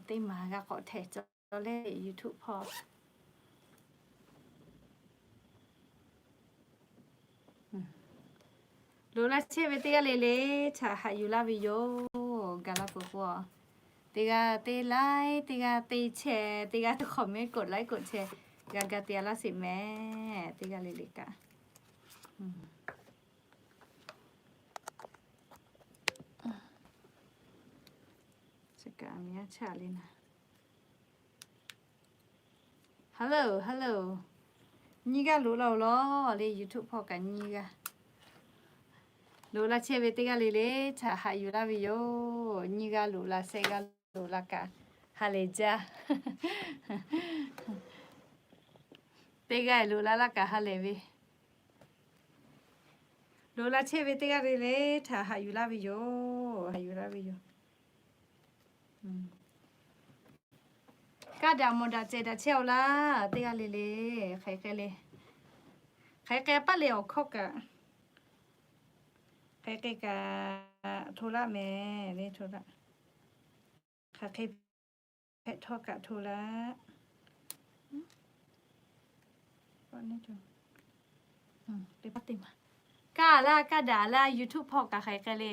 teˇ maˬ g'a k'awꞈ htehꞈ cawˬ leh YouTube hpawˇ. Loꞈ la chehˇ ve teˇ g'aˇ le le htaꞈ haꞈ yuˬ laˇ ve yoˬ. Gaˬ la peuˬ k'o, teˇ g'aˇ te like, teˇ g'aˇ te share, teˇ g'aˇ te comment, กดไลค์ กดแชร์ g'a ga te a laˇ sheˍ mehˍ. Teˇ g'aˇ le le kaꞈ. Hello, hello. Nyiˇ g'aˇ loꞈ la-oˬ lawˬ le, YouTube hpawˇ kaꞈ nyiˇ g'aˇ. Loꞈ la chehˇ ve teˇ g'aˇ le le htaꞈ haꞈ yuˬ laˇ ve yoˬ. Nyiˇ g'aˇ loꞈ la, shehˆ g'aˇ loꞈ la kaꞈ ha lehˬ jaˇ. Teˇ g'aˇ loꞈ la laˇ kaꞈ ha lehˬ ve. Loꞈ la chehˇ ve teˇ g'aˇ le le htaꞈ haꞈ yuˬ laˇ ve yoˬ. Haꞈ yuˬ laˇ ve yoˬ. Kaˇ daꞈ mawˬ daꞈ cehˬ daꞈ chehˇ-oˬ laˇ, teˇ g'aˇ le le. Hk'aˬ hk'e le, hk'aˬ hk'e paˇ le awˬ hkawˇ kaꞈ, hk'aˬ hk'e kaꞈ hto laˇ mehˍ le, hto laˇ. Hk'aˬ hk'e hpehꞈ htawˇ kaꞈ hto laˇ. Kaˇ laˇ, kaˇ daꞈ laˇ, YouTube hpawˇ kaꞈ hk'aˬ hk'e le.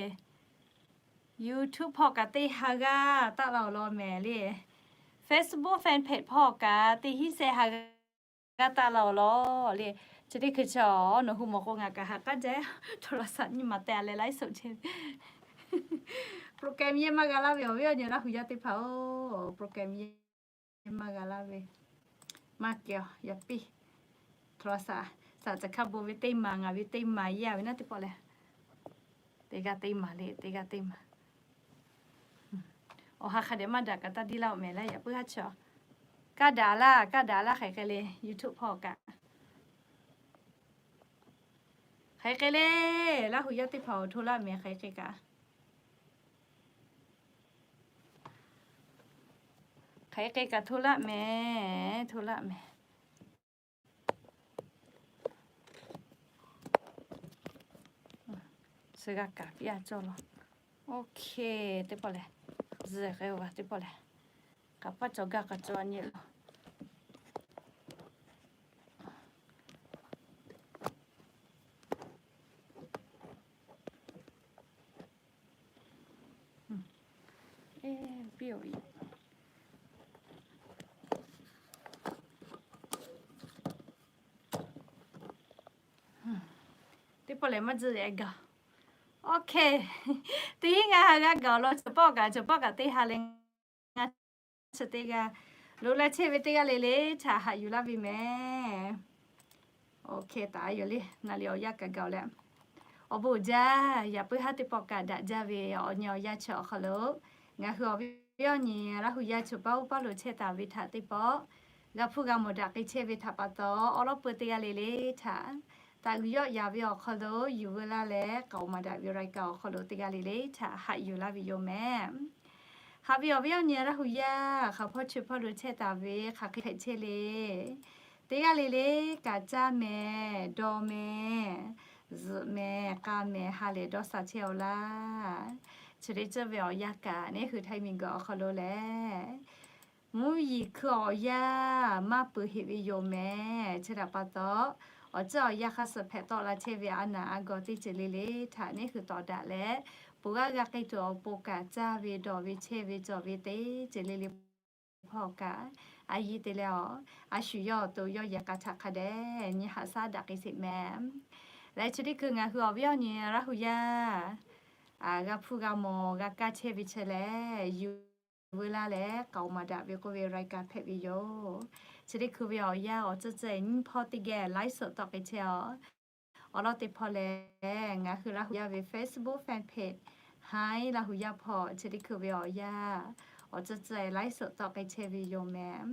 YouTube hpawˇ kaꞈ teˇ ha g'aˇ taˆ la-oˬ lawˬ mehˍ le. Facebook fan page hpawˇ kaꞈ teˇ hinˉ shehˆ ha g'aˇ taˆ la-oˬ lawˬ le. Chi teˇ hkui chi nawˬ hui mawˬ k'o ngaˬ kaꞈ haꞈ k'aˉ jaˇ. โทรศัพท์ nyiˇ maˬ teh a leh ไลฟ์สด chehˇ ve. Program yehˇ maˇ g'a laˇ ve awˬ viˉ awˬ nyi Laˇ hu yaˇ teˇ hpaˍ-oˬ, program yehˇ maˇ g'a laˇ ve. Maˇ kehˬ-oˬ, yaꞈ piˇ โทรศัพท์ saˍ caˬ hkaˇ bon ve teˇ maˬ, ngaˬ ve teˇ maˬ yehˇ ve naˉ teˇ pawˆ leh. Teˇ g'aˇ teˇ maˬ le, teˇ g'aˇ teˇ maˬ. Awˬ ha hk'a dehꞈ maˇ daꞈ kaꞈ taˇ diˇ laˇ-oˬ mehˍ laˇ, yaꞈ puiˉ haˉ chi-a. Kaˇ daꞈ laˇ, kaˇ daꞈ laˇ, hk'aˬ hk'e le, YouTube hpawˇ kaꞈ. Hk'aˬ hk'e le, Laˇ hu yaˇ teˇ hpaˍ-oˬ, hto laˇ mehˍ, hk'aˬ hk'e kaꞈ. Hk'aˬ hk'e kaꞈ hto laˇ mehˍ, hto laˇ mehˍ. Suh g'a kaˍ piˇ a cawˇ law. OK, teˇ pawˆ lehˬ, zuhˬ k'ai-o g'a teˇ pawˆ lehˬ, k'aꞈ paˇ cawˬ gaˇ k'aꞈ cawˬ nyi law. Teˇ pawˆ lehˬ maˇ tzuhˇ e gaˬ. OK, teˇ hinˉ ngaˇ ha g'aˇ gaˬ-oˬ lawˬ, chaw pawˆ kaꞈ, chaw pawˆ kaꞈ teˇ ha leh ngaˇ chi teˇ g'aˇ. Loꞈ la chehˇ ve teˇ g'aˇ le le htaꞈ haꞈ yuˬ laˇ ve mehˍ. OK, taˍ yoˬ le, naˍ liꞈ awˬ yanˇ kaꞈ gaˬ-oˬ leh. Awˬ bon uiˍ jaˇ, yaꞈ puiˉ haˉ teˇ pawˆ kaꞈ daꞈ jaˇ ve awˬ nyi awˬ yanˇ chi awˬ hk'aw lo, ngaˬ hui awˬ viˉ awˬ nyi Laˇ hu yaˇ chaw paˉ uˉ paˇ lo chehˇ taˍ ve htaꞈ teˇ pawˆ g'a hpuˇ g'a mawˬ daꞈ k'ai chehˇ ve htaꞈ pa taw, awˉ lawˉ peu teˇ g'aˇ le le htaꞈ taꞈ g'uiˬ yawˆ yaˍ ve awˬ hk'aw lo yuˬ veu laˇ leh, k'aoˍ maˍ daꞈ ve รายการ awˬ hk'aw lo teˇ g'aˇ le le htaꞈ haꞈ yuˬ laˇ ve yoˬ mehˍ. Haꞈ ve awˬ viˉ awˬ nyi Laˇ hu yaˇ hk'aˬ hpawˇ chi hpawˇ lo chehˇ taˍ ve hk'aˬ hk'e hpehꞈ chehˇ le. Teˇ g'aˇ le le kaꞈ caˇ mehˍ, dawˇ mehˍ, zuhꞈ mehˍ, k'a mehˍ, ha lehˬ dawˇ sha chehˇ-oˬ laˇ. Chi teˇ ceuˬ ve awˬ yanˇ kaꞈ neˇ hui Htaiˇ miˬguiˬ awˬ hk'aw lo lehˬ, mvuhˇ yeˬ hkui awˬ yanˇ maˇ peuˬ heꞈ ve yoˬ mehˍ. Chi htaꞈ pa taw, awˬ ceuˬ awˬ yanˇ hk'a suh hpehꞈ tawˆ la chehˇ ve a naˍ a gawˬ teˇ ceuˬ le le htaꞈ neˇ hui tawˍ daꞈ leh, peuˬ g'aˇ g'a k'ai tuˬ awˬ pon kaꞈ caˇ ve dawˬ ve chehˇ ve cawˬ ve teˇ ceuˬ le le hpawˇ kaꞈ, a yiˇ te leh awˬ, a shu yawˇ awˬ to yawˇ yehˬ k'a htaꞈ hk'a dehꞈ nyi haꞈ shaˉ daꞈ k'ai sheˍ mehˍ. Leh chi teˇ hkui ngaˬ hui awˬ viˉ awˬ nyi Laˇ hu yaˇ g'a hpuˇ g'a mawˬ g'a kaˇ chehˇ ve chi lehˬ, yuˬ veu laˇ leh k'aoˍ maˍ daꞈ ve k'oˆ ve รายการ hpehꞈ ve yoˬ. Chi teˇ hkui ve awˬ yanˇ awˬ ceuˬ ceuˬ nyiˇ hpawˇ teˇ geh ไลฟ์สด tawˆ k'ai chehˇ-oˬ. Awˬ lawn teˇ hpawˇ lehˬ, ngaˬ hui Laˇ hu yaˇ ve Facebook fan page Htaiˇ Laˇ hu yaˇ hpawˇ chi teˇ hkui ve awˬ yanˇ awˬ ceuˬ ceuˬ ไลฟ์สด tawˆ k'ai chehˇ ve yoˬ mehˍ.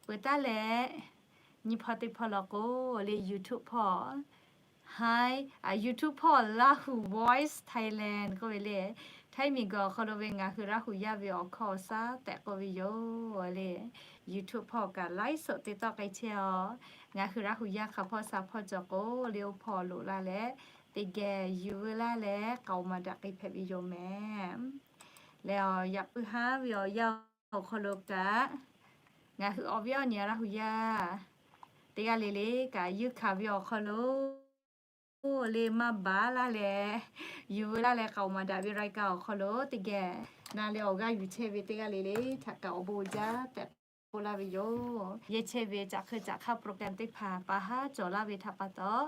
Peuˬ taˉ leh, nyiˇ hpawˇ teˇ hpawˇ law k'o le, YouTube hpawˇ Htaiˇ, a, YouTube hpawˇ Laˇ hu Voice Thailand k'oˆ ve le, Htaiˇ miˬguiˬ awˬ hk'aw lo ve ngaˬ hui Laˇ hu yaˇ ve awˬ hkawˇ awˬ shaˉ tehꞈ k'oˆ ve yoˬ le. YouTube hpawˇ kaꞈ ไลฟ์สด te tawˆ k'ai chehˇ-oˬ. Ngaˬ hui Laˇ hu yaˇ hk'aˬ hpawˇ sha hpawˇ cawˬ k'o le, oˇ hpawˇ loꞈ la leh, teˇ geh yuˬ veu laˇ leh k'aoˍ maˍ daꞈ k'ai hpehꞈ ve yoˬ mehˍ. Leh awˬ yaꞈ puiˉ haˉ ve awˬ yanˇ awˬ hk'aw lo kaꞈ, ngaˬ hui awˬ viˉ awˬ nyi Laˇ hu yaˇ teˇ g'aˇ le le kaꞈ, yuˇ hkanˍ ve awˬ hk'aw lo le maˇ baˬ laˇ leh, yuˬ veu laˇ leh k'aoˍ maˍ daꞈ ve รายการ awˬ hk'aw lo teˇ geh na leh awˬ g'aˇ yuˬ chehˇ ve teˇ g'aˇ le le htaꞈ kaꞈ awˬ bon uiˍ jaˇ tehꞈ k'oˆ laˇ ve yoˬ. Yehˇ chehˇ ve caꞈ hk'eu caꞈ hk'aˇ โปรแกรม teˇ hpaˍ pa haˉ cawˬ laˇ ve htaꞈ pa taw,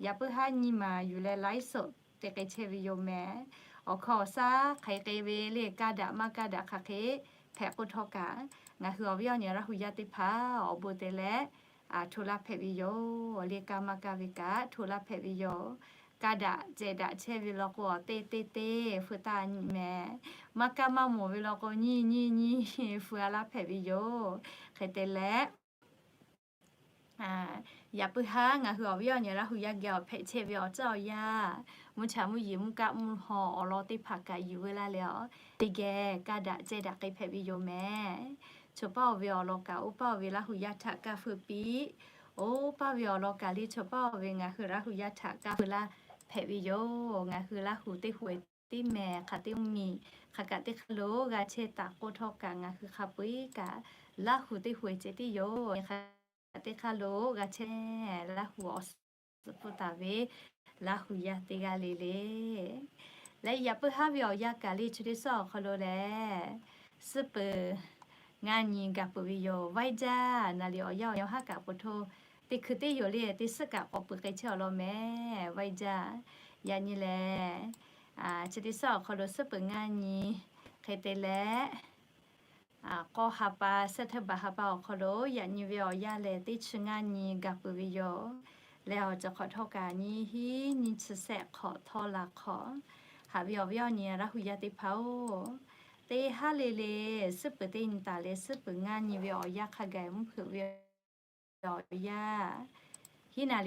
yaꞈ puiˉ haˉ nyi maˍ yuˬ leh ไลฟ์สด te k'ai chehˇ ve yoˬ mehˍ. Awˬ hkawˇ awˬ shaˉ hk'aˬ hk'e k'ai ve le, ka daꞈ maˇ ka daꞈ hk'aˬ hk'e hpehꞈ k'oˆ htawˇ kaꞈ, ngaˬ hui awˬ viˉ awˬ nyi Laˇ hu yaˇ teˇ hpaˍ awˬ bon te leh, a, hto laˇ hpehꞈ ve yoˬ. Le ka maˇ ka ve kaꞈ hto laˇ hpehꞈ ve yoˬ. Ka daꞈ ceh daꞈ chehˇ ve law k'o, awˬ teˇ teˇ teˇ feu taˇ nyi mehˍ. Maˇ kaˇ maˇ mawˬ ve law k'o, nyi nyi nyi feu a laˇ hpehꞈ ve yoˬ. Hk'e te leh, yaꞈ puiˉ haˉ ngaˬ hui awˬ viˉ awˬ nyi Laˇ hu yaˇ geh awˬ hpehꞈ chehˇ ve awˬ caˇ awˬ yaˇ, mvuhˇ cha mvuhˇ yeˬ mvuhˇ kaˆ mvuhˇ haw awˬ lawn teˇ hpaˍ kaꞈ yuˬ veu laˇ leh, a, teˇ geh ka daꞈ ceh daꞈ k'ai hpehꞈ ve yoˬ mehˍ. Chaw paˇ oˬ ve awˬ lawn kaꞈ, oˇ paˇ oˬ ve Laˇ hu yaˇ htaꞈ kaˇ feu piˇ. Oˇ paˇ ve awˬ lawn kaꞈ le, chaw paˇ oˬ ve ngaˬ hui Laˇ hu yaˇ htaꞈ kaˇ feu laˇ hpehꞈ ve yoˬ. Ngaˬ hui Laˇ hu teˇ hui tiˉ mehˍ. Hk'aˬ teˇ mvuhˇ miˬ hk'aˬ kaꞈ teˇ hk'aˇ lo g'a chehˇ taˍ k'oˆ htawˇ kaꞈ, ngaˬ hui hk'a peu eˬ kaꞈ Laˇ hu teˇ hui ceh tiˉ yoˬ. Hk'aˬ teˇ hk'aˇ lo g'a chehˇ Laˇ hu awˬ suhˍ pfuhˇ taˍ ve Laˇ hu yaˇ teˇ g'aˇ le le. Leh yaꞈ puiˉ haˉ ve awˬ yanˇ kaꞈ le, chi teˇ suhˉ awˬ hk'aw lo lehˬ, suhˉ peuˬ ngaˇ nyi gaˬ peuˬ ve yoˬ. Vaiˇ jaˇ naˍ riˍ awˬ yanˇ awˬ yanˇ haˉ kaꞈ po hto teˇ hkui teˇ yoˬ le, teˇ suhˉ kaꞈ k'awꞈ peuˬ k'ai chehˇ awˬ lawn mehˍ. Vaiˇ jaˇ yaꞈ nyi lehˬ, chi teˇ suhˉ awˬ hk'aw lo suhˉ peuˬ ngaˇ nyi hk'e te leh, k'awˇ ha pa, September ha pa awˬ hk'aw lo yaꞈ nyi ve awˬ yanˇ lehˬ, teˇ chi ngaˇ nyi gaˬ peuˬ ve yoˬ. Leh awˬ ceuˬ hk'awꞈ htawˇ kaꞈ nyiˇ hinˉ nyiˇ chi sehˆ hk'awꞈ htawˇ la hk'awꞈ, haꞈ ve awˬ viˉ awˬ nyi Laˇ hu yaˇ teˇ hpaˍ oˬ, teˇ haˉ le le suhˉ peuˬ teˇ nyi taˍ leh suhˉ peuˬ ngaˇ nyi ve awˬ yanˇ hk'a gaˬ mvuhˇ hpeuꞈ ve awˬ yanˇ, hiˉ naˍ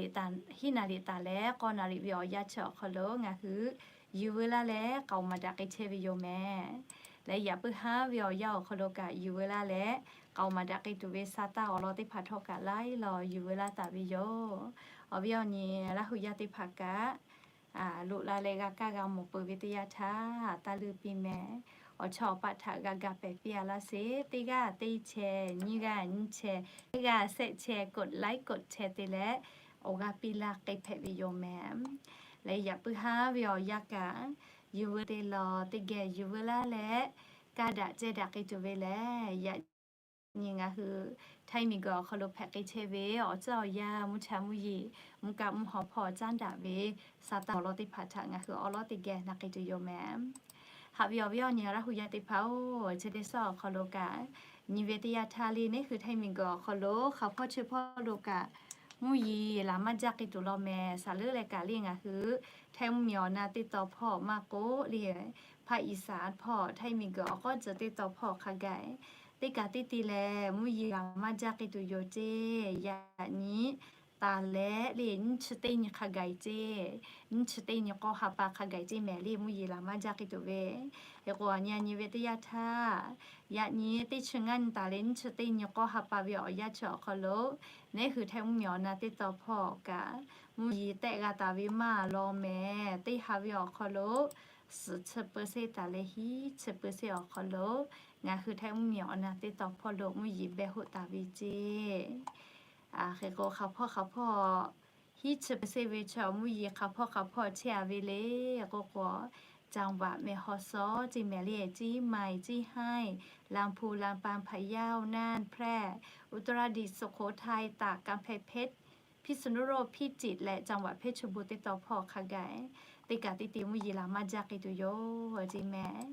riˍ taˍ leh k'awˇ naˍ riˍ ve awˬ yanˇ chi awˬ hk'aw lo ngaˬ hui yuˬ veu laˇ leh k'aoˍ maˍ daꞈ k'ai chehˇ ve yoˬ mehˍ. Leh yaꞈ puiˉ haˉ ve awˬ yanˇ awˬ hk'aw lo kaꞈ yuˬ veu laˇ leh k'aoˍ maˍ daꞈ k'ai tuˬ ve sa taˇ awˬ lawn teˇ hpaˍ htawˇ kaꞈ laiˉ law yuˬ veu laˇ taˍ ve yoˬ. Awˬ viˉ awˬ nyi Laˇ hu yaˇ teˇ hpaˍ kaꞈ, loꞈ la leh g'a kaˇ g'a mawˬ peuˬ ve teˇ yanˇ htaˇ, taˇ leuˇ piˇ mehˍ. Awˬ chawˇ awˬ paˆ htaꞈ g'a gaˬ pehˍ piˇ a laˇ sheˍ. Teˇ g'aˇ teˇ chehˇ, nyiˇ g'aˇ nyiˇ chehˇ, teˇ g'aˇ sehˆ chehˇ, กดไลค์ กดแชร์ te leh awˬ g'aˇ piˇ laˇ k'ai hpehꞈ ve yoˬ mehˍ. Leh yaꞈ puiˉ haˉ ve awˬ yanˇ kaꞈ, yuˬ veu te lawˬ teˇ geh yuˬ veu laˇ leh, ka daꞈ ceh daꞈ k'ai tuˬ ve lehˬ, yaꞈ nyi ngaˬ hui Htaiˇ miˬguiˬ awˬ hk'aw lo hpehꞈ k'ai chehˇ ve awˬ ceuˬ awˬ yanˇ mvuhˇ cha mvuhˇ yeˬ mvuhˇ kaˆ mvuhˇ haw hpawˇ caˉ daꞈ ve sa taˇ awˬ lawn teˇ hpaˍ htaꞈ ngaˬ hui awˬ lawn teˇ geh na k'ai tuˬ yoˬ mehˍ. Haꞈ ve awˬ viˉ awˬ nyi Laˇ hu yaˇ teˇ hpaˍ oˬ, chi teˇ suhˉ awˬ hk'aw lo kaꞈ, nyi ve teˇ yanˇ htaˇ le neˉ hui Htaiˇ miˬguiˬ awˬ hk'aw lo hk'aˬ hpawˇ chi hpawˇ lo kaꞈ mvuhˇ yeˬ laˬ maˇ jaˇ k'ai tuˬ law mehˍ. Saˍ leuˉ leh kaꞈ le ngaˬ hui Htaiˇ mvuhˇ miˬ awˬ na teˇ taw hpawˇ maˇ k'oˆ le, ภาคอีสาน hpawˇ Htaiˇ miˬguiˬ awˬ k'awˉ ceuˬ teˇ taw hpawˇ hk'a gaˬ, teˇ kaꞈ teˇ te leh mvuhˇ yeˬ laˬ maˇ jaˇ k'ai tuˬ yoˬ ceˇ. Yaꞈ nyi taˍ leh le nyiˇ chi teˇ nyi hk'a gaˬ ceˇ, nyiˇ chi teˇ nyi k'awˇ ha pa hk'a gaˬ ceˇ mehˍ le mvuhˇ yeˬ laˬ maˇ jaˇ k'ai tuˬ ve. Hk'e k'o, a nyi a nyi ve teˇ yanˇ htaˇ, yaꞈ nyi teˇ chi ngaˇ nyi taˍ leh nyiˇ chi teˇ nyi k'awˇ ha pa ve awˬ yanˇ chi awˬ hk'aw lo, neˉ hui Htaiˇ mvuhˇ miˬ awˬ na teˇ taw hpawˇ kaꞈ mvuhˇ yeˬ tehˆ g'a taˍ ve maˇ law mehˍ. Teˇ ha ve awˬ hk'aw lo suhˍ chi เปอร์เซ็นต์ taˍ leh hiˉ chi เปอร์เซ็นต์ awˬ hk'aw lo ngaˬ hui Htaiˇ mvuhˇ miˬ awˬ na teˇ taw hpawˇ lo mvuhˇ yeˬ behˇ hoˆ taˍ ve ceˇ. Hk'e k'o, hk'aˬ hpawˇ hk'aˬ hpawˇ hiˉ chi เปอร์เซ็นต์ ve chaw mvuhˇ yeˬ hk'aˬ hpawˇ hk'aˬ hpawˇ chehˇ a ve le k'oˆ k'o, จังหวัดแม่ฮ่องสอน ceˇ mehˍ le, Ciˇ maiˍ, Ciˇ haiˇ, ลำพูน ลำปาง พะเยา น่าน แพร่ อุตรดิตถ์ สุโขทัย ตาก กำแพงเพชร พิษณุโลก พิจิตร leh จังหวัดเพชรบูรณ์ teˇ taw hpawˇ hk'a gaˬ, teˇ kaꞈ teˇ te mvuhˇ yeˬ laˬ maˇ jaˇ k'ai tuˬ yoˬ ceˇ mehˍ.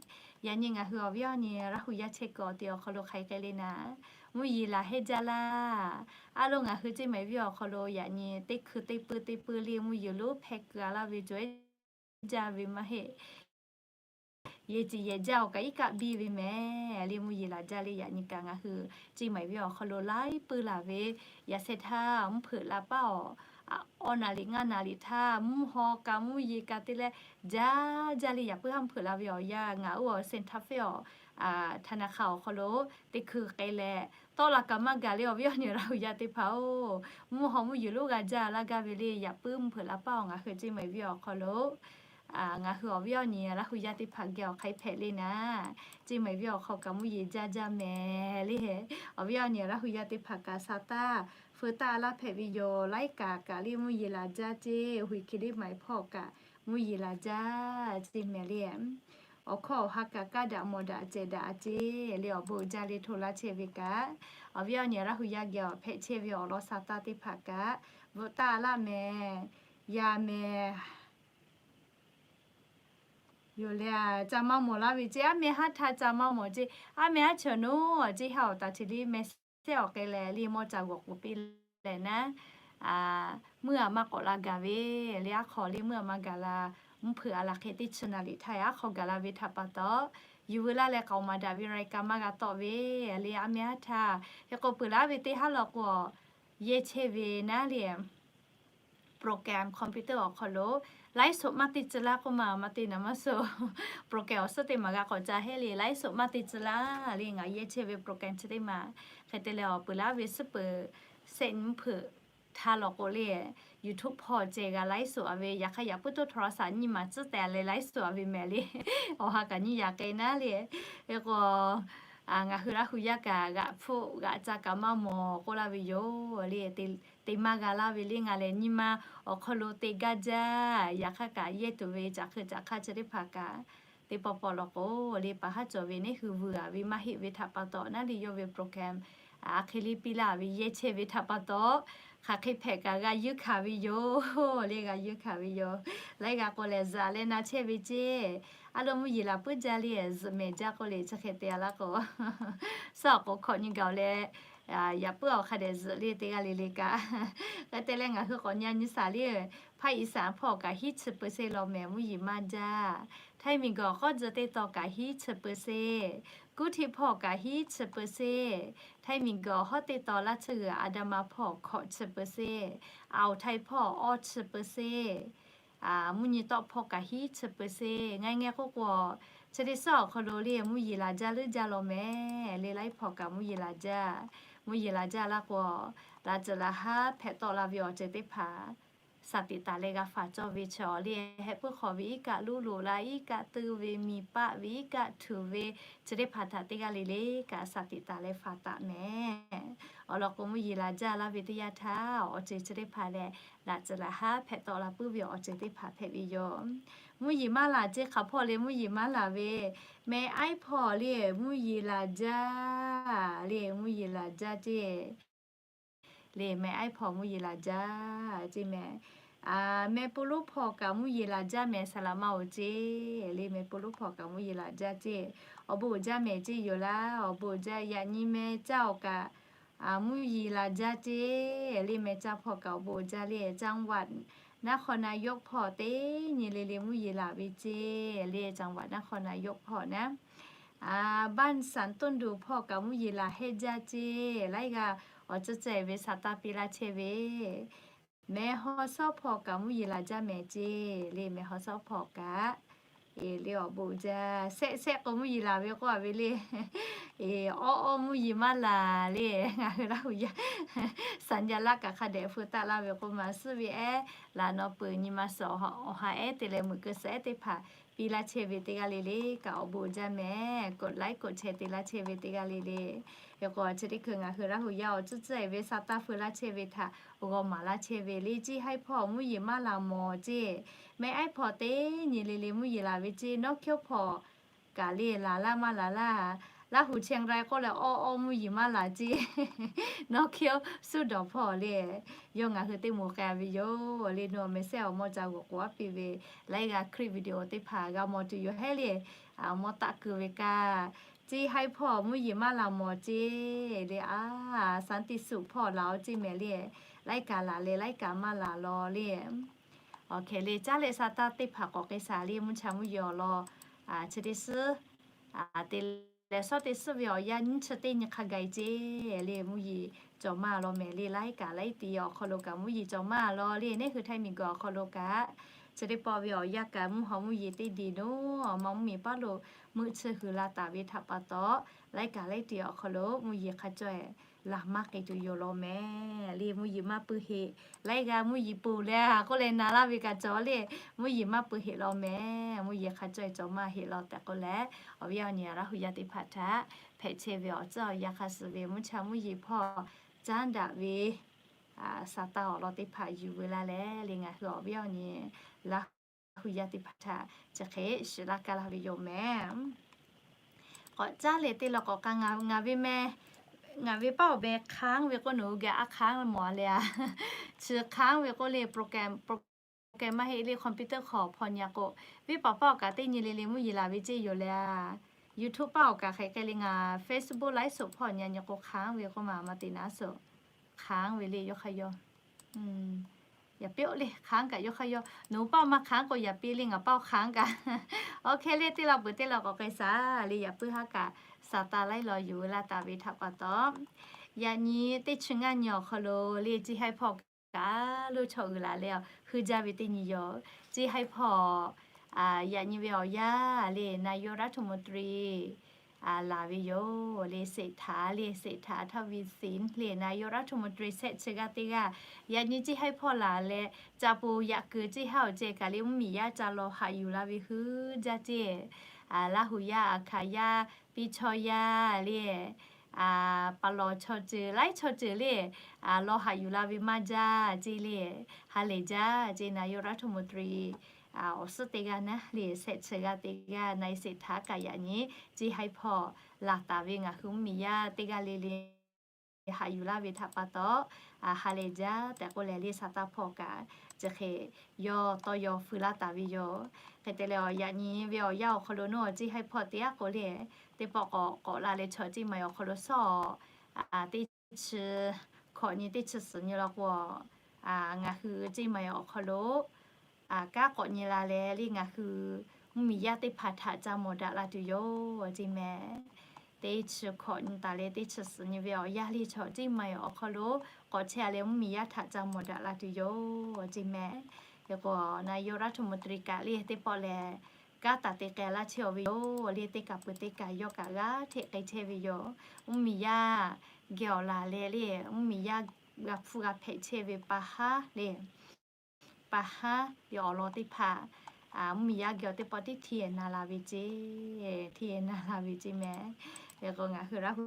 Yaꞈ nyi ngaˬ hui awˬ viˉ awˬ nyi Laˇ hu yaˇ chehˇ kuiˬ awˬ te awˬ hk'aw lo hk'aˬ hk'e k'ai le naˍ, mvuhˇ yeˬ laˬ heˆ jaˇ laˇ. A lo ngaˬ hui ceˇ mehˍ viˉ awˬ hk'aw lo yaꞈ nyi teˇ hkui teˇ puiˇ teˇ puiˇ le mvuhˇ yeˬ lonˉ hpehˇ keu a laˇ ve cawˬ jaˇ ve maˇ heˆ. Yehˬ ciˍ yehˬ jaˇ awˬ kaꞈ iˉ kaˆ biˇ ve mehˍ le mvuhˇ yeˬ laˬ jaˇ le. Yaꞈ nyi kaꞈ ngaˬ hui ceˇ mehˍ viˉ awˬ hk'aw lo laiˉ puiˇ laˬ ve, yaꞈ sheh htaˇ mvuhˇ hpeuꞈ la paˇ awˬ, awˬ naˍ riˍ ngaˇ naˍ riˍ htaˇ mvuhˇ haw kaꞈ mvuhˇ yeˬ kaꞈ te leh jaˇ jaˇ le. Yaꞈ puiˉ haˉ mvuhˇ hpeuꞈ la ve awˬ yanˇ ngaˬ oˇ awˬ เซ็นทรัลเฟส awˬ ธนาคาร awˬ hk'aw lo teˇ hkui k'ai leh, tawˆ la kaꞈ maˇ gaˬ le awˬ viˉ awˬ nyi Laˇ hu yaˇ teˇ hpaˍ oˬ, mvuhˇ haw mvuhˇ yeˬ lonˉ g'a jaˇ laˇ gaˇ ve le. Yaꞈ puiˉ mvuhˇ hpeuꞈ la paˇ awˬ ngaˬ hui ceˇ mehˍ viˉ awˬ hk'aw lo ngaˬ hui awˬ viˉ awˬ nyi Laˇ hu yaˇ teˇ hpaˍ geh awˬ hk'aˇ hpehꞈ le naˉ, Ceˇ maiˍ venˇ awˬ hk'aw kaꞈ mvuhˇ yeˬ jaˇ jaˇ mehˍ le. Awˬ viˉ awˬ nyi Laˇ hu yaˇ teˇ hpaˍ kaꞈ sa taˇ feu taˇ laˇ hpehꞈ ve yoˬ. Laiˉ kaꞈ kaꞈ le mvuhˇ yeˬ laˬ jaˇ ceˇ, huiˍ hkiˬ liˇ maiˍ hpawˇ kaꞈ mvuhˇ yeˬ laˬ jaˇ ceˇ mehˍ le. Awˬ hkawˇ awˬ ha kaꞈ kaˇ daꞈ mawˬ daꞈ cehˬ daꞈ ceˇ le. Awˬ bon uiˍ jaˇ le hto laˇ chehˇ ve kaꞈ, awˬ viˉ awˬ nyi Laˇ hu yaˇ geh awˬ hpehꞈ chehˇ ve awˬ lawn sa taˇ teˇ hpaˍ kaꞈ bvuhꞈ taˇ laˇ mehˍ. Yaˇ mehˍ yoˬ le. Ca maˇ mawˬ laˇ ve ceˇ, aˉ meh haˉ htaˇ ca maˇ mawˬ ceˇ, aˉ meh haˉ chawˬ noˉ ceˇ, ha awˬ taˍ ceˬ le meh sehˉ awˬ k'ai leh le mawˇ ca g'awˬ k'oˍ piˇ leh naˉ, meuˇ aꞈ maˇ k'awꞈ la gaˬ ve le. Aˉ hk'aw le meuˇ aꞈ maˇ gaˬ la, mvuhˇ hpeuꞈ a laˬ hk'e teˇ chi naˍ liꞈ htaˇ aˉ hk'aw gaˬ la ve htaꞈ pa taw, yuˬ veu laˇ leh k'aoˍ maˍ daꞈ ve raiˍ kaꞈ maˇ g'a tawˆ ve le. Aˉ meh haˉ htaˇ hk'e k'o peuˬ laˇ ve teˇ haˉ law k'o, yehˇ chehˇ ve naˉ le program computer awˬ hk'aw lo laiˉ soꞈ maˇ te tcuh laˇ k'oˆ ma, maˇ te naˍ maˇ soˍ. Program awˬ suhˉ teˇ maˬ g'a k'awꞈ ca heˆ le, laiˉ soꞈ maˇ te tcuh laˇ le. Ngaˬ yehˇ chehˇ ve program chi teˇ maˬ hk'e te leh awˬ peuˬ laˇ ve suhˉ peuˬ sehˆ nyi mvuhˇ hpeuꞈ htaˇ law k'o le, YouTube hpawˇ ceh g'a laiˉ soꞈ a ve, yaꞈ hk'aˇ yaꞈ puiˉ toˇ htaw la saˍ nyiˇ maˬ tcuhˉ tehꞈ leh laiˉ soꞈ a ve mehˍ le. Awˬ ha kaꞈ nyiˇ yaꞈ k'ai naˉ le. Hk'e k'o ngaˬ hui Laˇ hu yaˇ kaꞈ g'aꞈ hpfuhˆ g'aꞈ ca kaꞈ maˇ mawˬ k'oˆ laˇ ve yoˬ le. Te maˇ g'a laˇ ve le. Ngaˬ lehˬ nyi ma awˬ hk'aw lo te gaˇ jaˇ. Yaꞈ hk'aˇ kaꞈ yehˇ tuˬ ve caꞈ hk'e caꞈ hk'aˇ chi teˇ hpaˍ kaꞈ teˇ pawˆ pawˆ law k'o le, paˍ haˉ cawˬ ve neˇ hui vuiˬ a ve maˇ heˆ ve htaꞈ pa taw naˉ le, yawˇ ve program a hk'e le piˇ laˇ ve yehˇ chehˇ ve htaꞈ pa taw, hk'aˬ hk'e hpehꞈ kaꞈ g'a yuˇ hkanˍ ve yoˬ le, g'a yuˇ hkanˍ ve yoˬ. Laiˉ g'a k'o lehˬ zuhꞈ leh na chehˇ ve ceˇ. A lo mvuhˇ yeˬ laˬ puiˉ jaˇ le, zuhꞈ mehˍ jaˇ k'oˆ le, chi hk'e te a laˇ k'o, suhˉ awˬ k'o hkawꞈ nyi gaˬ leh yaꞈ puiˉ awˬ hk'a dehꞈ zuhꞈ le teˇ g'aˇ le le kaꞈ. Hk'e te leh ngaˬ hui k'awꞈ nyi a nyi saˍ le, ภาคอีสาน hpawˇ kaꞈ hiˉ chi เปอร์เซ็นต์ law mehˍ mvuhˇ yeˬ maˇ jaˇ. Htaiˇ miˬguiˬ awˬ k'awˇ tcuh teˇ taw kaꞈ hiˉ chi เปอร์เซ็นต์, Kuˇ htiˆ hpawˇ kaꞈ hiˉ chi เปอร์เซ็นต์, Htaiˇ miˬguiˬ awˬ hawˉ teˇ taw Laˇ tsuhˇ g'uiˬ Aˍdanˍ ma hpawˇ hkawꞈ chi เปอร์เซ็นต์, Aoˍ Htaiˇ hpawˇ awˇ chi เปอร์เซ็นต์, mvuhˇ nyi tawˆ hpawˇ kaꞈ hiˉ chi เปอร์เซ็นต์. Ngaˬ ngeh k'oˆ k'o, chi teˇ suhˉ awˬ hk'aw lo le mvuhˇ yeˬ laˬ jaˇ leuˉ jaˇ law mehˍ le. Laiˉ hpawˇ kaꞈ mvuhˇ yeˬ laˬ jaˇ. Mvuhˇ yeˬ laˬ jaˇ laˇ k'o, laꞈ tcuhˍ laꞈ haˉ hpehꞈ tawˆ la ve awˬ ceuˬ teˇ hpaˍ สติ taˍ leh g'a faˍ cawˇ ve chaw le, heh puiˉ hk'awꞈ ve iˉ kaˆ luˉ loꞈ la, iˉ kaˆ tuˇ ve, miˬ paˆ ve iˉ kaˆ htuꞈ ve, chi teˇ hpaˍ htaꞈ teˇ g'aˇ le le kaꞈ สติ taˍ leh faˍ taˍ mehˍ. Awˬ lawn k'o mvuhˇ yeˬ laˬ jaˇ laˇ ve teˇ yanˇ htaˇ awˬ ceuˬ chi teˇ hpaˍ lehˬ, laꞈ tcuhˍ laꞈ haˉ hpehꞈ tawˆ la puiˉ ve awˬ ceuˬ teˇ hpaˍ hpehꞈ ve yoˬ. Mvuhˇ yeˬ maˇ laˬ ceˇ, hk'aˬ hpawˇ le mvuhˇ yeˬ maˇ laˬ ve, meh aiˉ hpawˇ le mvuhˇ yeˬ laˬ jaˇ le, mvuhˇ yeˬ laˬ jaˇ ceˇ le, meh aiˉ hpawˇ mvuhˇ yeˬ laˬ jaˇ ceˇ mehˍ. Meh ปูรู hpawˇ kaꞈ mvuhˇ yeˬ laˬ jaˇ mehˍ, saˍ laꞈ ma oˬ ceˇ le, meh ปูรู hpawˇ kaꞈ mvuhˇ yeˬ laˬ jaˇ ceˇ. Awˬ bon uiˍ jaˇ mehˍ ceˇ yoˬ laˇ, awˬ bon uiˍ jaˇ. Yaꞈ nyi meh caˇ awˬ kaꞈ mvuhˇ yeˬ laˬ jaˇ ceˇ le, meh caˇ hpawˇ kaꞈ awˬ bon uiˍ jaˇ le. จังหวัดนครนายก hpawˇ teˇ nyi le le mvuhˇ yeˬ laˬ ve ceˇ le, จังหวัดนครนายก hpawˇ naˉ บ้านสันต้นดู่ hpawˇ kaꞈ mvuhˇ yeˬ laˬ hehˆ jaˇ ceˇ. Laiˉ g'aˇ awˬ ceuˬ ceuˬ ve saˍ taˇ piˇ laˇ chehˇ ve, แม่ฮ่องสอน hpawˇ kaꞈ mvuhˇ yeˬ laˬ jaˇ mehˍ ceˇ le, แม่ฮ่องสอน hpawˇ kaꞈ le awˬ bon jaˇ. Sehˆ sehˆ k'o mvuhˇ yeˬ laˬ ve k'oˆ a ve le, awˇ awˇ mvuhˇ yeˬ maˇ laˬ le. Ngaˬ hui Laˇ hu yaˇ สัญลักษณ์ kaꞈ hk'a dehꞈ feu taˆ laˇ ve k'oˆ ma, suhˉ ve ehˉ laꞈ naw peuˬ nyi ma suhˍ awˬ ha ehˉ te leh meuꞈ keu suhˍ ehˉ teˇ hpaˍ piˇ laˇ chehˇ ve teˇ g'aˇ le le kaꞈ awˬ bon jaˇ mehˍ. กดไลค์ กดแชร์ te laˇ chehˇ ve teˇ g'aˇ le le. Hk'e k'o chi teˇ hkui ngaˬ hui Laˇ hu yaˇ awˬ ceuˬ ceuˬ ve saˍ taˇ feu laˇ chehˇ ve htaꞈ g'aw maˍ laˇ chehˇ ve le. Ceˇ haiˉ hpawˇ mvuhˇ yeˬ maˇ laˬ mawˬ ceˇ, meh aiˉ hpawˇ teˇ nyi le le mvuhˇ yeˬ laˬ ve ceˇ. Nawˉ hkiˉ hpawˇ kaꞈ le laˬ laˇ maˇ laˬ laˇ. Laˇ hu เชียงราย k'oˆ leh awˇ awˇ mvuhˇ yeˬ maˇ laˬ ceˇ. Nawˉ hkiˉ suˉ dawˬ hpawˇ le, yawˇ ngaˬ hui teˇ moˍ k'ai ve yoˬ le. Nawˬ meh sehˉ awˬ mawˇ ca g'awˬ k'oˍ aˉ piˇ ve, laiˉ g'aˇ คลิปวิดีโอ teˇ hpaˍ g'a mawˬ tuˬ yoˬ hehˉ le. Awˬ mawˇ taˆ keu ve kaꞈ, ceˇ haiˉ hpawˇ mvuhˇ yeˬ maˇ laˬ mawˬ ceˇ le. A, สันติสุข hpawˇ laˬ oˬ ceˇ mehˍ le. Laiˉ kaꞈ laˬ leh laiˉ kaꞈ maˇ laˬ law le. Awˬ hkeh le caˉ leh saˍ taˇ teˇ hpaˍ k'awꞈ k'ai shaˍ le. Mvuhˇ cha mvuhˇ yeˬ awˬ lawn chi teˇ suhˉ te leh shawˉ teˇ suhˉ ve awˬ yanˇ nyiˇ chi teˇ nyi hk'a gaˬ ceˇ le. Mvuhˇ yeˬ cawˬ maˇ law mehˍ le. Laiˉ kaꞈ laiˉ ti awˬ hk'aw lo kaꞈ mvuhˇ yeˬ cawˬ maˇ law le. Neˇ hui Htaiˇ miˬguiˬ awˬ hk'aw lo kaꞈ chi teˇ pawˆ ve awˬ yanˇ kaꞈ mvuhˇ haw mvuhˇ yeˬ teˇ diˬ naˉ, awˬ ma mvuhˇ miˬ paˉ lo meuˆ chi huiˍ la taˍ ve htaꞈ pa taw, laiˉ kaꞈ laiˉ tiꞈ awˬ hk'aw lo mvuhˇ yeˬ hk'a caweh laˬ maˇ k'ai tuˬ yoˬ law mehˍ le. Mvuhˇ yeˬ maˇ pui heꞈ, laiˉ g'aˇ mvuhˇ yeˬ pui leh k'oˆ leh na laˇ ve kaꞈ cawˬ le. Mvuhˇ yeˬ maˇ pui heꞈ law mehˍ, mvuhˇ yeˬ hk'a caweh cawˬ maˇ heˆ law tehꞈ k'oˆ leh, awˬ viˉ awˬ nyi Laˇ hu yaˇ teˇ hpaˍ htaꞈ hpehꞈ chehˇ ve awˬ tcuhˉ awˬ yanˇ hk'a suh ve mvuhˇ cha mvuhˇ yeˬ hpawˇ caˉ daꞈ ve Saˍtanˍ awˬ lawn teˇ hpaˍ yuˬ veu laˇ leh le, ngaˬ hui awˬ viˉ awˬ nyi Laˇ hu yaˇ teˇ hpaˍ htaꞈ chi hk'e shiˍ laˇ kaˇ laˇ ve yoˬ mehˍ. K'awꞈ caˉ leh teˇ law k'awꞈ k'a ngaˬ ve meh, ngaˬ ve paˇ awˬ meh hk'anˉ ve k'oˆ nawˬ hui geh a hk'anˉ ve mawˬ a le a. Chi hk'anˉ ve k'oˆ le, program maˇ heˆ le, computer hk'aw hpaw nyi k'o, venˇ paˍ paˇ awˬ kaꞈ teˇ nyi le le mvuhˇ yeˬ laˬ ve ceˇ yoˬ le a. YouTube paˇ awˬ kaꞈ hk'e hk'e le, ngaˬ Facebook ไลฟ์สด hpawˇ nyi nyi k'o hk'anˉ ve k'oˆ ma ma te naˉ suhˍ. Hk'anˉ ve le yawˇ hk'aˇ yawˇ. Yaꞈ piˇ-oˆ le, hk'anˉ kaꞈ yawˇ hk'aˇ yawˇ. Nawˬ hui paˇ awˬ ma hk'anˉ k'o yaꞈ piˇ le, ngaˬ paˇ awˬ hk'anˉ kaꞈ. Oˇ hk'e le teˇ law peuˬ teˇ law k'awꞈ k'ai shaˍ le, yaꞈ puiˉ haˉ kaꞈ Saˍtanˍ laiˉ law yuˬ veu laˇ taˍ ve htaꞈ pa taw, yaꞈ nyi teˇ chi ngaˇ nyi awˬ hk'aw lo le, Ceˇ haiˇ hpawˇ kaꞈ lo chaw uiˍ laˬ leh hui jaˇ ve teˇ nyi yoˬ. Ceˇ haiˇ hpawˇ yaꞈ nyi ve awˬ yanˇ le, นายกรัฐมนตรี laˬ ve yoˬ le, เศรษฐา le, เศรษฐา ทวีสิน le, นายกรัฐมนตรี shehˆ chi g'aˇ teˇ g'aˇ. Yaꞈ nyi Ceˇ haiˇ hpawˇ laˬ leh, ca po yaꞈ kuiˬ Ceˇ haiˇ awˬ ceh kaꞈ le mvuhˇ miˬ yaˇ ca law haꞈ yuˬ la ve hui jaˇ ceˇ. Laˇ hu yaˇ, Aˍ hkaˍ yaˇ, piˇ chaw yaˇ le, pa lawˬ chaw ceuˬ laiˉ chaw ceuˬ le, law haꞈ yuˬ la ve maˇ jaˇ ceˇ le. Ha lehˬ jaˇ ceˇ, นายกรัฐมนตรี awˬ suhˉ teˇ g'aˇ naˉ le, shehˆ chi g'aˇ teˇ g'aˇ นายเศรษฐา kaꞈ yaꞈ nyi Ceˇ haiˇ hpawˇ laˬ taˍ ve ngaˬ hui mvuhˇ miˬ yaˇ teˇ g'aˇ le le haꞈ yuˬ laˇ ve htaꞈ pa taw, ha lehˬ jaˇ tehꞈ k'oˆ leh le, Saˍtanˍ hpawˇ kaꞈ chi hk'e yawˇ tawˇ yaw feu laˇ taˍ ve yoˬ. Hk'e te leh, yaꞈ nyi ve awˬ yanˇ awˬ hk'aw lo naˉ Ceˇ haiˇ hpawˇ teˇ g'aˇ k'o le, teˇ pawˆ k'awꞈ k'awꞈ la leh chaw Ceˇ maiˍ awˬ hk'aw lo sawˉ teˇ chi hkawꞈ nyi teˇ chi suhˍ nyi law k'o, ngaˬ hui Ceˇ maiˍ awˬ hk'aw lo kanˉ k'awꞈ nyi la leh le, ngaˬ hui mvuhˇ miˬ yaˇ teˇ hpaˍ htaꞈ ca mawˬ daꞈ la tuˬ yoˬ ceˇ mehˍ. Teˇ chi hkawꞈ nyi taˍ leh teˇ chi suhˍ nyi ve awˬ yanˇ le, chaw Ceˇ maiˍ awˬ hk'aw lo k'awꞈ chehˇ leh mvuhˇ miˬ yaˇ htaꞈ ca mawˬ daꞈ la tuˬ yoˬ ceˇ mehˍ. Hk'e k'o, นายกรัฐมนตรี kaꞈ le teˇ pawˆ lehˬ, kanˉ taˍ te k'ai laˇ chehˇ ve yoˬ le, teˇ kaˬ peuˬ teˇ kaˬ yawˇ kaꞈ g'aˇ hteꞈ k'ai chehˇ ve yoˬ. Mvuhˇ miˬ yaˇ geh awˬ laˬ leh le, mvuhˇ miˬ yaˇ g'a hpfuhˇ g'a hpehꞈ chehˇ ve pa haˉ le, pa haˉ ve awˬ lawn teˇ hpaˍ, mvuhˇ miˬ yaˇ geh awˬ teˇ pawˆ tiˉ hteˇ na la ve ceˇ, hteˇ na la ve ceˇ mehˍ. Hk'e k'o, ngaˬ hui Laˇ hu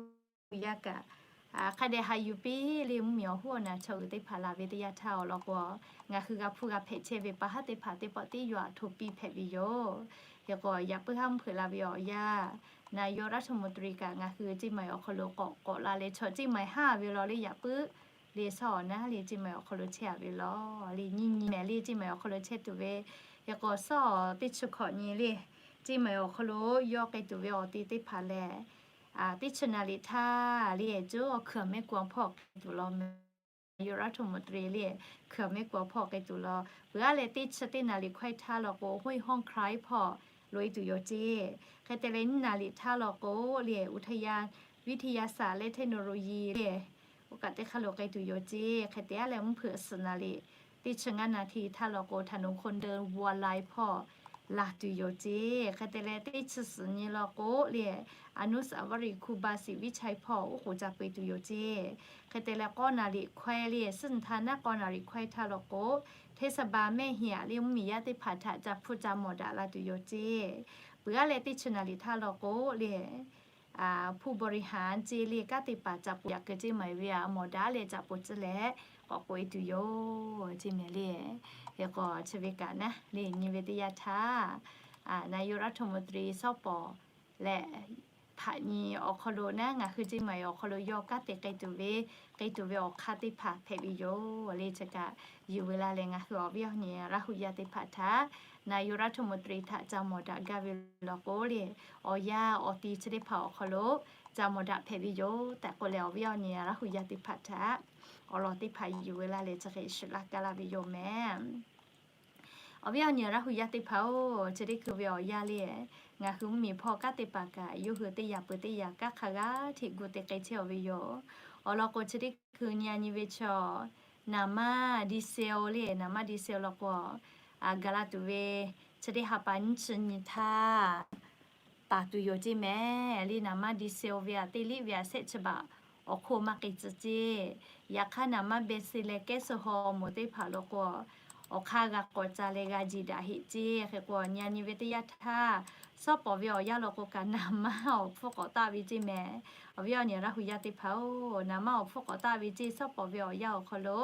yaˇ kaꞈ hk'a dehꞈ haꞈ yuˬ piˇ le, mvuhˇ miˬ awˬ hoˉ awˬ naˍ chaw uiˍ teˇ hpaˍ laˬ ve teˇ yanˇ htaˇ awˬ lawn k'o, ngaˬ hui g'a hpfuhˇ g'a hpehꞈ chehˇ ve pa haˉ teˇ hpaˍ teˇ pawˆ tiˉ yaw aꞈ hto piˇ hpehꞈ ve yoˬ. Hk'e k'o, yaꞈ puiˉ haˉ mvuhˇ hpeuꞈ la ve awˬ yanˇ, นายกรัฐมนตรี kaꞈ ngaˬ hui Ceˇ maiˍ awˬ hk'aw lo k'awꞈ k'awꞈ la leh chaw Ceˇ maiˍ haˉ ve law le, yaꞈ puiˉ le, sawˉ awˬ naˉ le Ceˇ maiˍ awˬ hk'aw lo chehˇ a ve law le, nyiˇ nyi mehˍ le Ceˇ maiˍ awˬ hk'aw lo chehˇ tuˬ ve. Hk'e k'o, sawˉ teˇ chi hkawꞈ nyi le, Ceˇ maiˍ awˬ hk'aw lo yawˇ k'ai tuˬ ve awˬ te teˇ hpaˍ lehˬ, teˇ chi naˍ riˍ htaˇ le, cuˉ awˬ hkui awˬ mehˆ ku awˬ hpawˇ k'ai tuˬ law mehˍ. นายกรัฐมนตรี le, hkui awˬ mehˆ ku awˬ hpawˇ k'ai tuˬ law. Peuˬ aˉ leh teˇ chi teˇ naˍ riˍ hkawehˇ htaˇ law k'o, ห้วยห้องคล้าย hpawˇ loꞈ e tuˬ yoˬ ceˇ. Hk'e te leh nyiˇ naˍ riˍ htaˇ law k'o le, อุทยานวิทยาศาสตร์และเทคโนโลยี le, oˇ kaꞈ teˇ hk'aˇ lo k'ai tuˬ yoˬ ceˇ. Hk'e te aˉ leh mvuhˇ hpeuꞈ suhˍ naˍ riˍ teˇ chi ngaˇ naˍ riˍ htaˇ law k'o, ถนนคนเดิน วัวลาย hpawˇ laˬ tuˬ yoˬ ceˇ. Hk'e te leh teˇ chi suhˍ nyi law k'o le, อนุสาวรีย์ครูบาศรีวิชัย hpawˇ oˉ k'oˍ ca peu e tuˬ yoˬ ceˇ. Hk'e te leh k'awˇ naˍ riˍ hkawehˇ le, suhˉ nyi htaˇ naˉ k'awˇ naˍ riˍ hkawehˇ htaˇ law k'o, เทศบาลแม่เหียะ le, mvuhˇ miˬ yaˇ teˇ hpaˍ htaꞈ ca hpfuhˇ ca mawˬ daꞈ la tuˬ yoˬ ceˇ. Peuˬ aˉ leh teˇ chi naˍ riˍ htaˇ law k'o le, ผู้บริหาร ceˇ le, kanˉ te paˍ ca po yaꞈ keu Ceˇ maiˍ ve a mawˬ daꞈ leh ca po tcuh leh k'awꞈ k'oꞈ e tuˬ yoˬ ceˇ mehˍ le. Hk'e k'o, chi ve kaꞈ naˉ le nyi ve teˇ yanˇ htaˇ, นายกรัฐมนตรี sawˉ pawˍ leh hpaꞈ nyi awˬ hk'aw lo naˉ ngaˬ hui Ceˇ maiˍ awˬ hk'aw lo yawˇ kanˉ te k'ai tuˬ ve, k'ai tuˬ ve awˬ hk'aˇ teˇ hpaˍ hpehꞈ ve yoˬ le. Chi kaꞈ yuˬ veu la leh ngaˬ hui awˬ viˉ awˬ nyi Laˇ hu yaˇ teˇ hpaˍ htaꞈ นายกรัฐมนตรี htaꞈ ca mawˬ daꞈ gaˇ ve law k'o le, awˬ yanˇ awˬ ti chi teˇ hpaˍ awˬ hk'aw lo ca mawˬ daꞈ hpehꞈ ve yoˬ tehꞈ k'oˆ leh, awˬ viˉ awˬ nyi Laˇ hu yaˇ teˇ hpaˍ htaꞈ awˬ lawn teˇ hpaˍ yuˬ veu la leh chi hk'e shiˍ laˇ kaˇ laˇ ve yoˬ mehˍ. Awˬ viˉ awˬ nyi Laˇ hu yaˇ teˇ hpaˍ-oˬ, chi teˇ hkui ve awˬ yanˇ le, ngaˬ hui mvuhˇ miˬ hpawˇ kanˉ te paˍ kaꞈ yawˇ hui teˇ yaꞈ peuˬ teˇ yaꞈ kanˉ hk'a g'aˇ hteꞈ gu te k'ai chehˇ ve yoˬ. Awˬ lawn k'o, chi teˇ hkui nyi a nyi ve chaw, naˍ maˇ ดีเซล le, naˍ maˇ ดีเซล law k'o, gaˬ la tuˬ ve chi teˇ ha pa nyiˇ chi nyi htaˇ taˍ tuˬ yoˬ ceˇ mehˍ. Le naˍ manˇ diesel ve aꞈ teˇ liˆ ve aꞈ shehˆ chi baꞈ awˬ hk'oˆ maˇ k'ai tcuh ceˇ. Yaꞈ hk'aˇ naˍ manˇ benzene leh แก๊สโซฮอล์ moˍ teˇ hpaˍ law k'o, awˬ hk'aˇ g'a k'awꞈ ca leh g'a jiˬ daꞈ heꞈ ceˇ. Hk'e k'o, nyi nyi ve teˇ yanˇ htaˇ, shawˉ pawˍ ve awˬ yanˇ law k'o kaꞈ naˍ manˇ awˬ hpfuhˇ k'awꞈ taˆ ve ceˇ mehˍ. Awˬ viˉ awˬ nyi Laˇ hu yaˇ teˇ hpaˍ-oˬ, naˍ manˇ awˬ hpfuhˇ k'awꞈ taˆ ve ceˇ. Shawˉ pawˍ ve awˬ yanˇ awˬ hk'aw lo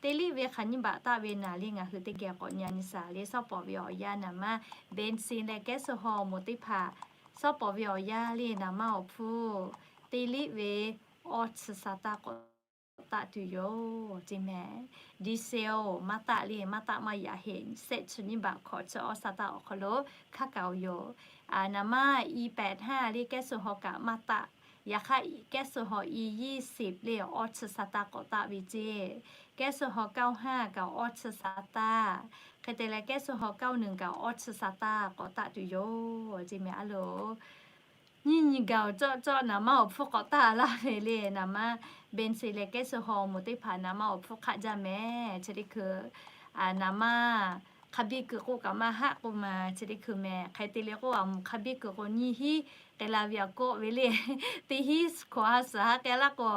teˇ liˆ ve hk'aˬ nyiˇ baꞈ taˆ ve naˍ le ngaˬ hui teˇ geh k'awꞈ nyi nyi shaˍ le. Shawˉ pawˍ ve awˬ yanˇ naˍ manˇ benzene leh แก๊สโซฮอล์ moˍ teˇ hpaˍ, shawˉ pawˍ ve awˬ yanˇ le naˍ manˇ awˬ hpfuhˇ teˇ liˆ ve awˇ chi sa taˇ k'awꞈ taˆ tuˬ yoˬ ceˇ mehˍ. Diesel maˇ taˆ le, maˇ taˆ maˇ yaꞈ heˆ. Shehˆ chi nyiˇ baꞈ hkawꞈ chi awˇ sa taˇ awˬ hk'aw lo hk'aˇ kaꞈ-oˬ yoˬ. Naˍ manˇ e แปดห้า le แก๊สโซฮอล์ kaꞈ maˇ taˆ. Yaꞈ hk'aˇ แก๊สโซฮอล์ e ยี่สิบ le awˇ chi sa taˇ k'awꞈ taˆ ve ceˇ. แก๊สโซฮอล์ เก้าห้า kaꞈ awˇ chi sa taˇ. Hk'e te leh แก๊สโซฮอล์ เก้าหนึ่ง kaꞈ awˇ chi sa taˇ k'awꞈ taˆ tuˬ yoˬ ceˇ mehˍ. A loˬ, nyiˇ nyi gaˬ-oˬ cawˇ cawˇ naˍ manˇ awˬ hpfuhˇ k'awꞈ taˆ laˇ ve le. Naˍ manˇ benzene leh แก๊สโซฮอล์ moˍ teˇ hpaˍ naˍ manˇ awˬ hpfuhˇ hk'aˆ jaˇ mehˍ. Chi teˇ hkui naˍ manˇ hk'a biˇ kuiˬ k'o kaꞈ maˇ haˆ k'o ma, chi teˇ hkui mehˍ. Hk'e te le k'o, a moˍ hk'a biˇ kuiˬ k'o nyiˇ hinˉ k'ai la ve aꞈ kawˆ ve le. Teˇ hinˉ hkawꞈ ha suhˍ ha k'ai laˇ k'o,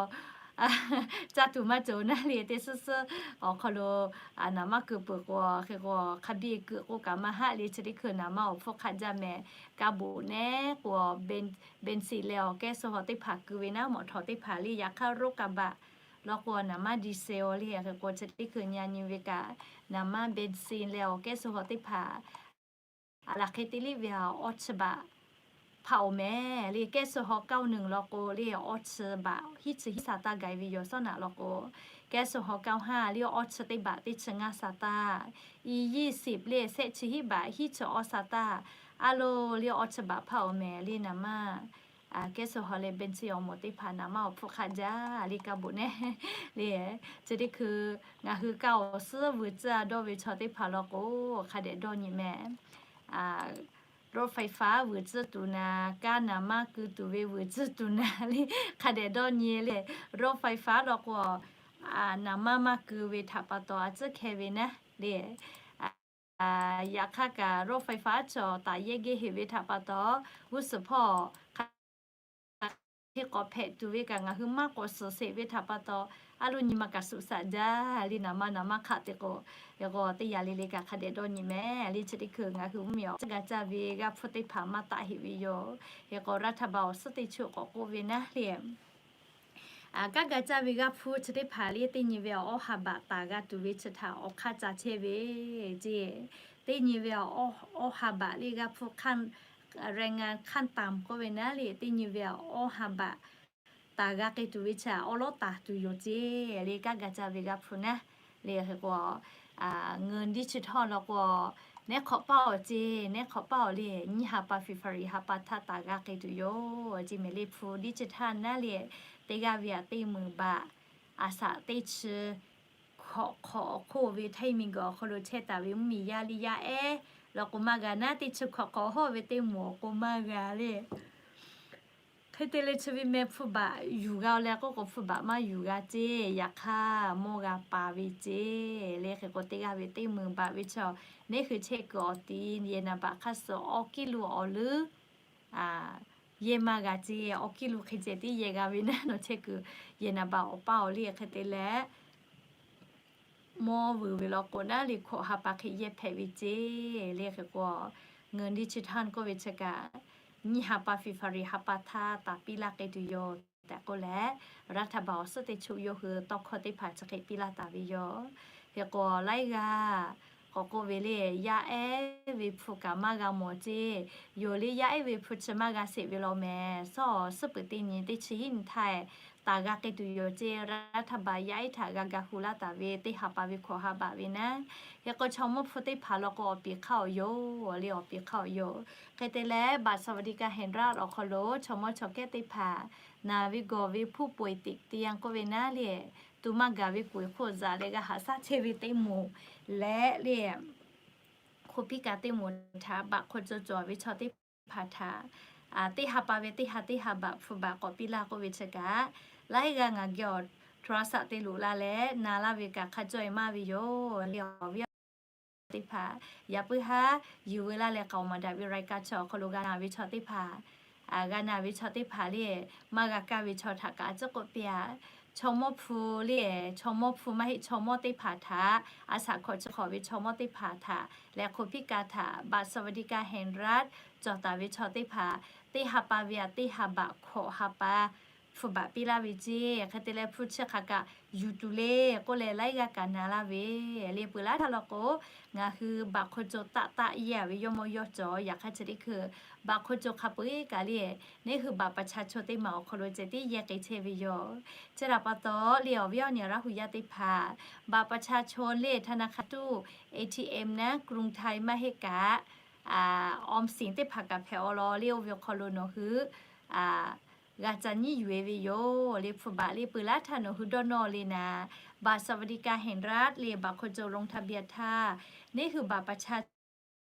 caˇ tuˬ maˇ cawˬ naˉ le. Teˇ suhˉ suhˉ awˬ hk'aw lo naˍ manˇ kuiˬ peuˬ k'o, hk'e k'o hk'a biˇ kuiˬ k'o kaꞈ maˇ haˆ le. Chi teˇ hkui naˍ manˇ awˬ hpfuhˇ hk'aˆ jaˇ mehˍ. Ka boꞈ nehˉ k'o, benzene leh awˬ แก๊สโซฮอล์ teˇ hpaˍ keu ve naˉ, mawˬ htawnˍ teˇ hpaˍ le. Yaꞈ hk'aˇ รถกระบะ law k'o naˍ manˇ ดีเซล le. Hk'e k'o chi teˇ hkui nyi nyi ve kaꞈ, naˍ manˇ benzene leh awˬ แก๊สโซฮอล์ teˇ hpaˍ aˬ laˬ hk'e te liˇ ve aꞈ awˇ chi baꞈ hpaˆ-oˬ mehˍ le. แก๊สโซฮอล์ เก้าหนึ่ง law k'o le, awˇ chi baꞈ hiˉ chi hiˉ sa taˇ gaˬ ve yoˬ. Shawˉ naꞈ law k'o, แก๊สโซฮอล์ เก้าห้า le, awˇ chi teˇ baꞈ teˇ chi ngaˇ sa taˇ. E ยี่สิบ le, shehˆ chi hiˉ baꞈ hiˉ chi awˇ sa taˇ. A loˬ le, awˇ chi baꞈ hpaˆ-oˬ mehˍ le. Naˍ manˇ แก๊สโซฮอล์ leh benzene awˬ moˍ teˇ hpaˍ naˍ manˇ awˬ hpfuhˇ hk'aˆ jaˇ le. Ka boꞈ nehˉ le. Chi teˇ hkui ngaˬ hui kaˇ awˬ suhˉ vuiˬ tcuhˇ a dawˇ ve chaw teˇ hpaˍ law k'o, hk'a dehꞈ dawˇ nyi mehˍ. รถไฟฟ้า vuiˬ tcuhˇ tuˬ naˍ, kaˇ naˍ manˇ keu tuˬ ve vuiˬ tcuhˇ tuˬ naˍ le, hk'a dehꞈ dawˇ nyi le. รถไฟฟ้า law k'o, naˍ manˇ maˇ keu ve htaꞈ pa taw a tcuhˉ hkeh ve naˉ le. Yaꞈ hk'aˇ kaꞈ รถไฟฟ้า chaw taˍ yehˇ geh heꞈ ve htaꞈ pa taw, g'uˇ suhˍ hpawˇ hk'aˬ hk'e k'awꞈ hpehꞈ tuˬ ve kaꞈ ngaˬ hui maˇ k'awꞈ suhˍ sheˍ ve htaꞈ pa taw, a loˬ nyi ma kaꞈ suꞈ shaꞈ jaˇ le. Naˍ manˇ naˍ manˇ hk'aˆ te k'o, hk'e k'o teˇ yanˇ le le kaꞈ hk'a dehꞈ dawˇ nyi mehˍ le. Chi teˇ hkui ngaˬ hui mvuhˇmiˬ awˬ tcuhˉ g'a caˇ ve g'aˇ hpfuhˇ teˇ hpaˍ maˇ taˆ heꞈ ve yoˬ. Hk'e k'o รัฐบาล awˬ suhˉ teˇ choˆ k'awꞈ k'oˆ ve naˉ le. Kaˇ g'a caˇ ve g'aˇ hpfuhˇ chi teˇ hpaˍ le, teˇ nyi ve awˬ awˇ ha baꞈ taˍ g'a tuˬ ve chi htaꞈ awˬ hk'aˇ ca chehˇ ve ceˇ. Teˇ nyi ve awˬ awˇ ha baꞈ le g'aˇ hpfuhˇ แรงงานขั้นต่ำ k'oˆ ve naˉ le, teˇ nyi ve awˬ awˇ ha baꞈ taˍ g'a k'ai tuˬ ve chi awˉ lawˉ taˍ tuˬ yoˬ ceˇ le. Kaˇ g'a caˇ ve g'aˇ hpfuhˇ naˉ le. Hk'e k'o, เงินดิจิทัล law k'o, nehˉ hk'awꞈ paˇ-oˬ ceˇ, nehˉ hk'awꞈ paˇ-oˬ le. Nyiˇ ha pa February ha pa htaˇ taˍ g'a k'ai tuˬ yoˬ ceˇ mehˍ le. Hpu ดิจิทัล naˉ le, teˇ g'aˇ ve aꞈ teˇ meunˍ baꞈ, aˬ shaꞈ teˇ chi hkawꞈ hk'awꞈ awˬ hk'oˆ ve ไทย miˬguiˬ awˬ hk'aw lo chehˇ taˍ ve mvuhˇmiˬ yaˇ le yaˇ ehˉ law k'o maˇ g'a naˉ, teˇ chi hkawꞈ hk'awꞈ hawˇ ve teˇ moˍ awˬ k'o maˇ g'a le. Hk'e te leh chi ve meh hpu baꞈ yuˬ g'a-o leh k'oˆ k'o, hpu baꞈ maˇ yuˬ g'a ceˇ. Yaꞈ hk'aˇ mawˇ g'a pa ve ceˇ le. Hk'e k'o teˇ g'aˇ ve teˇ meunˍ baꞈ ve chaw, neˇ hui chehˇ kuiˬ awˬ ti yehˬ naˍ baꞈ hk'aˇ suh awˬ kiˇ lo awˬ leuˉ yehˇ maˇ g'a ceˇ. Awˬ kiˇ lo hk'e ceh tiˉ yehˇ g'a ve naˉ, nawˬ chehˇ kuiˬ yehˬ naˍ baꞈ awˬ paˇ-oˬ le. Hk'e te leh mawˇ vuiˬ ve law k'o naˉ le, hkawꞈ ha pa hk'e yehˇ hpehꞈ ve ceˇ le. Hk'e k'o, เงินดิจิทัล k'oˆ ve chi kaꞈ, nyiˇ ha pa February ha pa htaˇ taˍ piˇ laˇ k'ai tuˬ yoˬ tehꞈ k'oˆ leh, รัฐบาล awˬ suhˉ teˇ choˆ yawˇ hui tawˇ hkawˇ teˇ hpaˍ chi hk'e piˇ laˇ taˍ ve yoˬ. Hk'e k'o laiˉ g'aˇ k'awꞈ k'oˆ ve le, yaˇ ehˉ ve hpu kaꞈ maˇ g'a mawˬ ceˇ. Yoˬ le, yaˇ ehˉ ve hpu chi maˇ g'a sheˍ ve law mehˍ. Shawˉ awˬ suhˉ peuˬ teˇ nyi teˇ chi hiˉ nyi htaˇ taˍ g'a k'ai tuˬ yoˬ ceˇ. รัฐบาล yaˇ ehˉ htaꞈ g'a ga hu laˇ taˍ ve teˇ ha pa ve hkawꞈ ha baꞈ ve naˉ. Hk'e k'o chaw mawˇ hpu teˇ hpaˍ law k'o awˬ piˍ hk'aˇ awˬ yoˬ le, awˬ piˍ hk'aˇ awˬ yoˬ. Hk'e te leh บัตรสวัสดิการแห่งรัฐ awˬ hk'aw lo chaw mawˇ chaw kehˉ teˇ hpaˍ naˍ ve gawˬ ve ผู้ป่วยติดเตียง k'oˆ ve naˉ le, tuˬ maˇ gaˬ ve kuˬ eˬ hk'oˆ zaꞈ leh g'a haꞈ shaˉ chehˇ ve teˇ moˍ leh le, hk'oˆ piˇ kaꞈ teˇ moˍ htaꞈ บัตร hk'aw cawˬ cawˬ ve chaw teˇ hpaˍ htaꞈ teˇ ha pa ve teˇ ha teˇ ha บัตร hpu baꞈ k'awꞈ piˇ laˇ k'oˆ ve chi kaꞈ, laiˉ g'aˇ ngaˬ geh awˬ โทรศัพท์ te loꞈ la leh na laˇ ve kaꞈ hk'a cawˇ e maˇ ve yoˬ le. Awˬ viˉ teˇ hpaˍ, yaꞈ puiˉ haˉ yuˬ veu laˇ leh k'aoˍ maˍ daꞈ ve รายการ chaw awˬ hk'aw lo g'a na ve chaw teˇ hpaˍ, g'a na ve chaw teˇ hpaˍ le, maˇ g'a kaˇ ve chaw htaꞈ kaꞈ a ciˉ k'oˆ piˇ-a. Chaw mawˇ hpu le, chaw mawˇ hpu maˇ heˆ, chaw mawˇ teˇ hpaˍ htaꞈ, a shaꞈ hkawꞈ chi hk'awꞈ ve chaw mawˇ teˇ hpaˍ htaꞈ leh hk'o piˇ ka htaꞈ บัตรสวัสดิการแห่งรัฐ cawˬ taˍ ve chaw teˇ hpaˍ teˇ ha pa ve aꞈ teˇ ha baꞈ hkawꞈ ha pa hpu baꞈ piˇ laˇ ve ceˇ. Hk'e te leh hpu chi hk'aˬ kaꞈ yuˬ tuˬ le k'oˆ leh laiˉ g'aˇ kaꞈ na laˇ ve le. Peuˬ laˇ htaˇ law k'o, ngaˬ hui บัตรคนจน taˆ taˆ yehˇ ve yawˇ mawˇ yawˇ cawˬ. Yaꞈ hk'aˇ chi teˇ hkui บัตรคนจน hk'a peu-eˬ kaꞈ le, neˇ hui บัตรประชาชน teˇ maˬ awˬ hk'aw lo ceh tiˉ yehˇ k'ai chehˇ ve yoˬ. Chi htaꞈ pa taw le, awˬ viˉ awˬ nyi Laˇ hu yaˇ teˇ hpaˍ, บัตรประชาชน le ธนาคาร tuˇ, A T M naˉ กรุงไทย maˇ heˆ kaꞈ, ออมสิน teˇ hpaˍ kaꞈ hpehꞈ awˬ lawn le. Oˇ ve awˬ hk'aw lo nawˬ hui g'a ca nyiˉ yuˬ-e ve yoˬ le. Hpu baꞈ le peuˬ laˇ htaˇ nawˬ hui dawˇ nawˇ le naˍ, บัตรสวัสดิการแห่งรัฐ le บัตรคนจน ลงทะเบียน htaˇ, neˇ hui บัตรประชา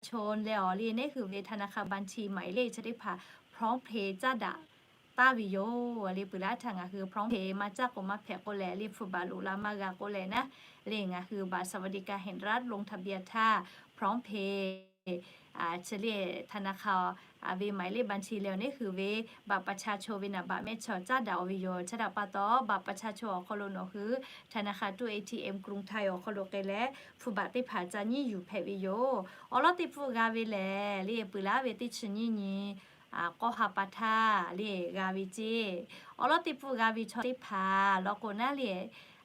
ชน leh awˬ le neˇ hui ve ธนาคาร บัญชีหมายเลข chi teˇ hpaˍ พร้อมเพย์ caˇ daꞈ taˍ ve yoˬ le. Peuˬ laˇ htaˇ ngaˬ hui พร้อมเพย์ maˇ caˇ k'o maˇ hpehꞈ k'oˆ leh le, hpu baꞈ loꞈ la maˇ g'a k'oˆ leh naˉ le, ngaˬ hui บัตรสวัสดิการแห่งรัฐ ลงทะเบียน htaˇ พร้อมเพย์ chi le ธนาคาร ve หมายเลขบัญชี leh neˇ hui ve บัตรประชาชน ve naˍ baꞈ mehˆ chaw caˇ daꞈ-oˬ ve yoˬ. Chi htaꞈ pa taw บัตรประชาชน awˬ hk'aw lo nawˬ hui ธนาคาร tuˇ, A T M, กรุงไทย awˬ hk'aw lo k'ai leh hpu baꞈ teˇ hpaˍ ca nyiˉ yuˬ hpehꞈ ve yoˬ. Awˬ lawˉ teˇ pfuhˆ g'a ve lehˬ le, peuˬ laˇ ve teˇ chi nyiˇ nyi k'awˇ ha pa htaˇ le g'a ve ceˇ. Awˬ lawˉ teˇ pfuhˆ g'a ve chaw teˇ hpaˍ law k'o naˉ le,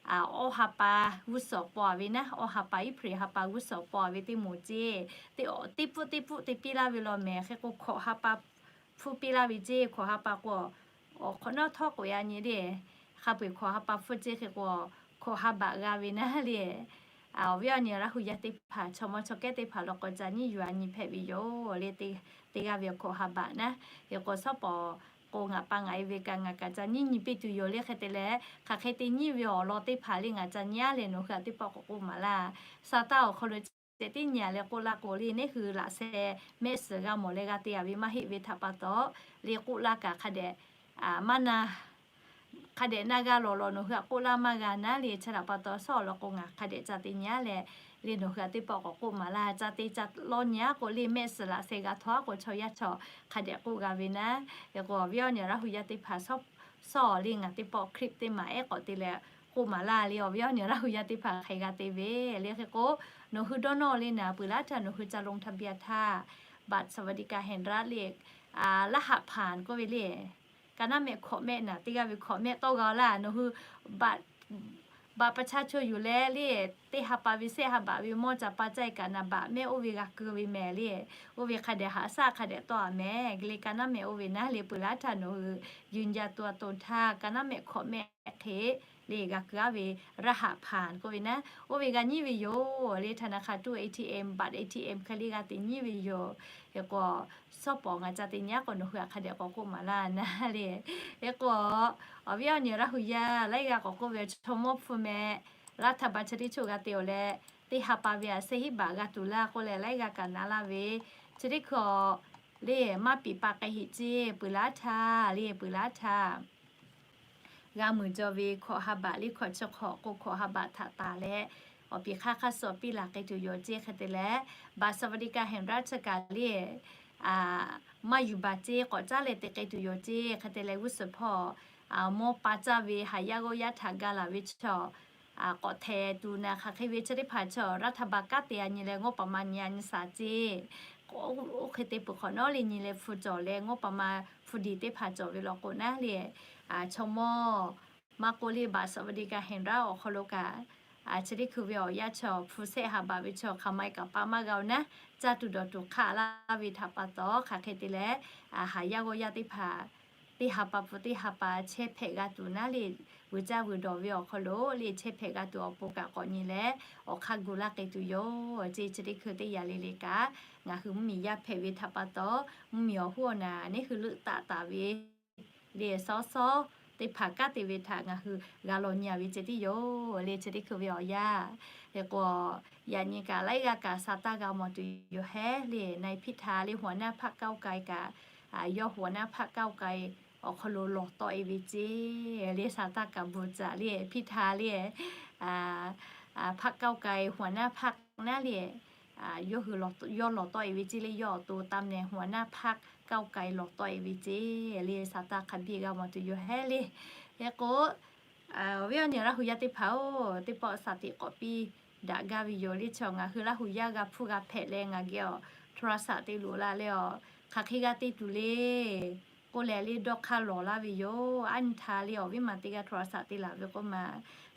awˇ ha pa g'uˇ suhˍ paw-a ve naˉ, awˇ ha pa April ha pa g'uˇ suhˍ paw-a ve teˇ moˍ ceˇ. Teˇ pfuhˆ teˇ pfuhˆ te piˇ laˇ ve law mehˍ. Hk'e k'o hkawꞈ ha pa hpfuhˇ piˇ laˇ ve ceˇ. Hkawꞈ ha pa k'o, awˬ hk'awꞈ nawˉ htawˇ k'oꞈ-e a nyi le, hk'a peu-eˬ hkawꞈ ha pa hpfuhˇ ceˇ. Hk'e k'o hkawꞈ ha baꞈ g'a ve naˉ le, awˬ viˉ awˬ nyi Laˇ hu yaˇ teˇ hpaˍ, chaw mawˇ chaw kehˉ teˇ hpaˍ law k'o ca nyiˉ yuˬ a nyi hpehꞈ ve yoˬ le. Teˇ g'aˇ ve awˬ hkawꞈ ha baꞈ naˉ. Hk'e k'o shawˉ pawˍ k'o ngaˬ pa ngaˬ e ve kaꞈ ngaˬ kaꞈ ca nyiˉ nyi piˇ tuˬ yoˬ le. Hk'e te leh hk'aˬ hk'e te nyiˉ ve awˬ lawn teˇ hpaˍ le ngaˬ ca nyi-a leh nawˬ hui aꞈ teˇ pawˆ k'awꞈ k'oˆ maˍ laˇ. Saˍtanˍ awˬ hk'aw lo ceh tiˉ nyi-a leh k'oˆ laˇ k'o le, neˇ hui laꞈ sheh mehˆ suhˍ g'a mawˬ leh g'a te-a ve maˇ heˆ ve htaꞈ pa taw le k'oˆ laˇ kaꞈ hk'a dehꞈ maˇ na hk'a dehꞈ na g'a lawˬ lawˬ nawˬ hui aꞈ k'oˆ laˇ maˇ g'a naˉ le. Chi htaꞈ pa taw shawˉ awˬ lawn k'o ngaˬ hk'a dehꞈ ca te nyi-a leh le nawˬ hui aꞈ teˇ pawˆ k'awꞈ k'oˆ maˍ laˇ. Ca te ca lawˇ nyi-a k'o le mehˆ suhˍ laꞈ sheh g'a htaw-a k'o chaw yaˇ chaw hk'a dehꞈ k'oˆ g'a ve naˉ. Hk'e k'o awˬ viˉ awˬ nyi Laˇ hu yaˇ teˇ hpaˍ shawˉ awˬ le ngaˬ teˇ pawˆ คลิป teˇ maˬ ehˉ k'awꞈ te leh k'oˆ maˍ laˇ le. Awˬ viˉ awˬ nyi Laˇ hu yaˇ teˇ hpaˍ hk'aˬ hk'e g'a te ve le. Hk'e k'o nawˬ hui dawˇ nawˇ le naˍ, peuˬ laˇ htaˇ nawˬ hui ca ลงทะเบียน htaˇ บัตรสวัสดิการแห่งรัฐ le รหัสผ่าน k'oˆ ve le, ka naˉ mehˆ hkawꞈ mehˆ naˍ, teˇ g'aˇ ve hkawꞈ mehˆ tawˇ g'a-o laˇ. Nawˬ hui บัตรประชาชน yuˬ leh le, teˇ ha pa ve sehˆ ha baꞈ ve mawˇ ca pa caˇ e kaꞈ naˍ baꞈ mehˆ oˇ ve g'a keu ve mehˍ le. Oˇ ve hk'a dehꞈ haꞈ shaˆ hk'a dehꞈ tawˆ-a mehˍ le. Ka naˉ mehˆ oˇ ve naˉ le, peuˬ laˇ htaˇ nawˬ hui ยืนยันตัวตน htaˇ ka naˉ mehˆ hkawꞈ mehˆ hk'e le g'a keu-a ve รหัสผ่าน k'oˆ ve naˉ, oˇ ve g'a nyiˉ ve yoˬ le. ธนาคาร tuˇ, A T M, บัตร A T M hk'e le g'a te nyiˉ ve yoˬ. Hk'e k'o shawˉ pawˍ ngaˬ ca te nyi-a k'o nawˬ hui aꞈ hk'a dehꞈ k'awꞈ k'oˆ maˍ laˇ naˉ le. Hk'e k'o awˬ viˉ awˬ nyi Laˇ hu yaˇ laiˉ g'aˇ k'awꞈ k'oˆ ve, chaw mawˇ hpu meh รัฐบาล chi teˇ choˬ g'a te-oˬ leh, teˇ ha pa ve aꞈ sehˆ hiˉ baꞈ g'a tuˬ laˇ k'oˆ leh laiˉ g'aˇ kaꞈ na laˇ ve, chi teˇ hkui le maˇ piˍ pa k'ai heꞈ ceˇ. Peuˬ laˇ htaˇ le, peuˬ laˇ htaˇ g'a muiˬ jaw ve hkawꞈ ha baꞈ le, hkawꞈ chi hk'awꞈ k'o hkawꞈ ha baꞈ htaꞈ taˍ leh awˬ piˍ hk'aˇ hk'aˇ suh piˇ laˬ k'ai tuˬ yoˬ ceˇ. Hk'e te leh บัตรสวัสดิการแห่งรัฐ chi kaꞈ le maˇ yuˬ baˬ ceˇ, k'awꞈ caˉ leh te k'ai tuˬ yoˬ ceˇ. Hk'e te leh g'uˇ suhˍ hpawˇ mawˇ pa caˇ ve haꞈ yaˇ g'awˇ yaˇ htaꞈ ga laˬ ve chaw k'awꞈ htehˍ tuˬ naˍ. Hk'aˬ hk'e ve chi teˇ hpaˍ chaw รัฐบาล kanˉ te-a nyi leh งบประมาณ nyi-a nyi shaˍ ceˇ. Oˇ hk'e te peuˬ hk'awꞈ nawˉ le nyi leh hpu cawˬ leh งบประมาณ hpu diˬ teˇ hpaˍ cawˬ ve law k'o naˉ le, chaw mawˇ maˇ k'oˆ le บัตรสวัสดิการแห่งรัฐ awˬ hk'aw lo kaꞈ chi teˇ hkui ve awˬ yanˇ chaw hpu sehˆ ha baꞈ ve chaw hk'aˬ ma e kaꞈ pa maˇ g'a-o naˉ, caˇ tuˬ dawˬ tuˬ hk'aˆ laˇ ve htaꞈ pa taw hk'aˬ hk'e te leh haꞈ yaˇ g'awˇ yaˇ teˇ hpaˍ teˇ ha pa pfuhˍ teˇ ha pa chehˇ hpehꞈ g'a tuˬ naˉ le, vuiˬ caˇ vuiˬ dawˬ ve awˬ hk'aw lo le chehˇ hpehꞈ g'a tuˬ awˬ pon kaꞈ k'awꞈ nyi leh awˬ hk'aˇ gu laˇ k'ai tuˬ yoˬ ceˇ. Chi teˇ hkui teˇ yanˇ le le kaꞈ ngaˬ hui mvuhˇmiˬ yaˇ hpehꞈ ve htaꞈ pa taw, mvuhˇmiˬ awˬ hoˉ awˬ naˍ neˇ hui leuˆ taˆ taˍ ve le shawˉ shawˉ teˇ hpaˍ kanˉ te ve htaꞈ ngaˬ hui g'a lawˬ nyi-a ve ceh tiˉ yoˬ le. Chi teˇ hkui ve awˬ yanˇ hk'e k'o, yaꞈ nyi kaꞈ laiˉ g'aˇ kaꞈ sa taˇ g'a mawˬ tuˬ yoˬ hehˉ le. Na-e hpiˇ htaˇ le หัวหน้าพรรคก้าวไกล kaꞈ, yawˇ หัวหน้าพรรคก้าวไกล awˬ hk'aw lo lawˬ tawˆ-e ve ceˇ le. Sa taˇ kaꞈ bvuhꞈ caꞈ le hpiˇ htaˇ le พรรคก้าวไกล หัวหน้าพรรค naˉ le yawˇ hui, yawˇ lawˬ tawˆ e ve ceˇ le, yawˇ awˬ to ตำแหน่งหัวหน้าพรรคก้าวไกล lawˬ tawˆ e ve ceˇ le, sa taˇ hk'a biˇ g'a mawˬ tuˬ yoˬ hehˉ le. Hk'e k'o, awˬ viˉ awˬ nyi Laˇ hu yaˇ teˇ hpaˍ-oˬ, teˇ pawˆ สติ k'awꞈ piˇ daꞈ gaˇ ve yoˬ le. Chi ngaˬ hui Laˇ hu yaˇ g'a hpuˇ g'a hpehꞈ leh ngaˬ geh awˬ โทรศัพท์ te loꞈ la leh awˬ hk'aˬ hk'e g'a te tuˬ le. K'oˆ leh le dawˇ hk'aˇ lawˬ laˇ ve yoˬ. Aˉ nyi htaˇ le awˬ viˉ ma teˇ g'aˇ โทรศัพท์ te laˬ ve k'oˆ ma,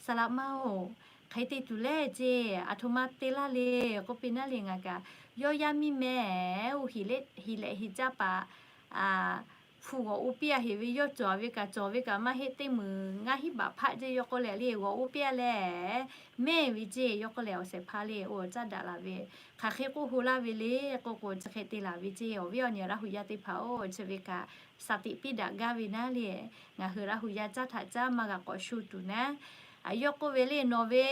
Saˍ laꞈ ma-oˬ, hk'aˬ hk'e te tuˬ le ceˇ, aˬ htoꞈ ma te laˇ le k'oˆ piˇ naˉ le ngaˬ kaꞈ, yawˇ yaˇ miˇ meh-oˬ, hiˍ lehꞈ hiˍ caˇ paˍ hpu g'awˬ oˇ piˇ a heˍ ve yawˇ cawˬ ve kaꞈ cawˬ ve kaꞈ maˇ heˆ, teˇ meunˍ ngaˇ hinˉ baꞈ hpaˆ ceˇ yawˇ k'oˆ leh le g'awˬ oˇ piˇ a leh mehˇ ve ceˇ. Yawˇ k'oˆ leh awˬ shehˍ hpaˇ le oˇ caˇ daꞈ laˬ ve, hk'aˬ hk'e k'oˆ hu laˇ ve le k'oˆ k'o, chi hk'e te laˬ ve ceˇ. Awˬ viˉ awˬ nyi Laˇ hu yaˇ teˇ hpaˍ-oˬ, chi ve kaꞈ สติ piˇ daꞈ gaˇ ve naˉ le. Ngaˬ hui Laˇ hu yaˇ caˇ htaꞈ caˇ maˇ g'a k'awꞈ shu tuˬ naˉ, yawˇ k'oˆ ve le nawˬ ve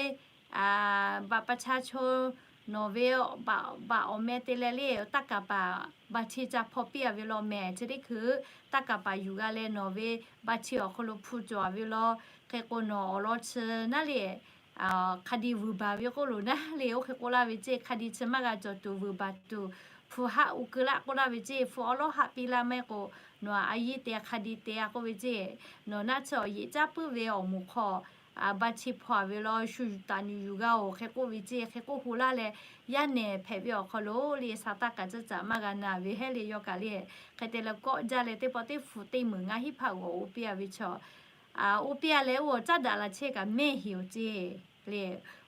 บัตรประชาชน nawˬ ve บัตร awˬ meh te leh le taˇ kaˍ paˍ บัญชี ca hpaw piˇ a ve law mehˍ. Chi teˇ hkui taˇ kaˍ paˍ yuˬ g'a leh nawˬ ve บัญชี awˬ hk'aw lo hpu cawˬ a ve law. Hk'e k'o nawˬ awˬ lawn chi naˉ le คดี vuiˬ baˬ ve k'oˆ loˬ naˉ le. Oˇ hk'e k'oˆ laˇ ve ceˇ, คดี chi maˇ g'a cawˬ tuˬ vuiˬ baˬ tuˬ hpu haˆ u keu laˇ k'oˆ laˇ ve ceˇ. Hpu awˉ lawˉ haˆ piˇ laˇ maˇ heˆ k'o, nawˬ a yiˇ te a คดี te a k'oˆ ve ceˇ. Nawˬ naˆ chi awˬ yeꞈ caˉ puiˉ ve awˬ moˍ hk'aw บัญชี hpaw a ve law shu taˍ nuˬ yuˬ g'a-oˬ hk'e k'oˆ ve ceˇ. Hk'e k'oˆ hu laˇ leh yaˇ nehˬ hpehꞈ ve awˬ hk'aw lo le sa taˇ kaꞈ caˇ caꞈ maˇ g'a na ve hehˉ le. Yawˇ kaꞈ le hk'e te leh kawˆ jaˇ leh teˇ pawˆ teˇ hpu teˇ meunˍ ngaˇ hinˉ hpaˆ g'awˬ oˇ piˇ a ve chaw, oˇ piˇ a leh oˇ caˇ daꞈ la chehˇ kaꞈ mehˇ heˍ-oˬ ceˇ le.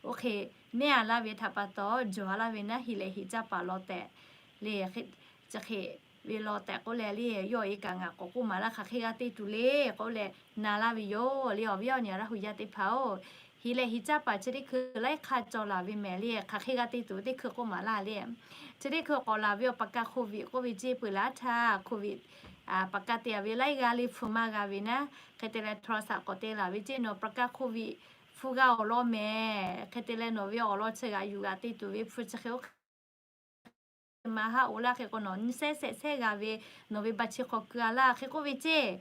Oˇ hk'e mehˇ a laˇ ve htaꞈ pa taw jawˬ a laˇ ve naˉ hiˍ lehꞈ hiˍ caˇ paˍ law tehꞈ le, chi hk'e ve law tehꞈ k'oˆ leh le yawˇ e kaꞈ ngaˬ k'awꞈ k'oˆ maˍ laˇ hk'aˬ hk'e g'a te tuˬ le k'oˆ leh na laˇ ve yoˬ le. Awˬ viˉ awˬ nyi Laˇ hu yaˇ teˇ hpaˍ-oˬ, hiˍ lehꞈ hiˍ caˇ paˍ chi teˇ hkui laiˉ hk'aˇ cawˬ laˬ ve mehˍ le. Hk'aˬ hk'e g'a te tuˬ teˇ hkui k'oˆ maˍ laˇ le. Chi teˇ hkui k'awꞈ laˬ ve awˬ ประกันโควิด k'oˆ ve ceˇ, peuˬ laˇ htaˇ โควิด ประกัน te a ve laiˉ g'aˇ le hpu maˇ g'a ve naˉ, hk'e te leh โทรศัพท์ k'awꞈ te laˬ ve ceˇ nawˬ ประกันโควิด hpu g'a awˬ lawn mehˍ. Hk'e te leh nawˬ ve awˬ lawn chi g'aꞈ yuˬ g'aꞈ te tuˬ ve hpu chi hk'e oˇ hk'e maˇ haˆ oꞈ laˇ. Hk'e k'o nawˬ nyiˇ sehˉ sehˆ sehˉ g'a ve nawˬ ve บัญชี hk'aw keu a laˇ hk'e k'oˆ ve ceˇ.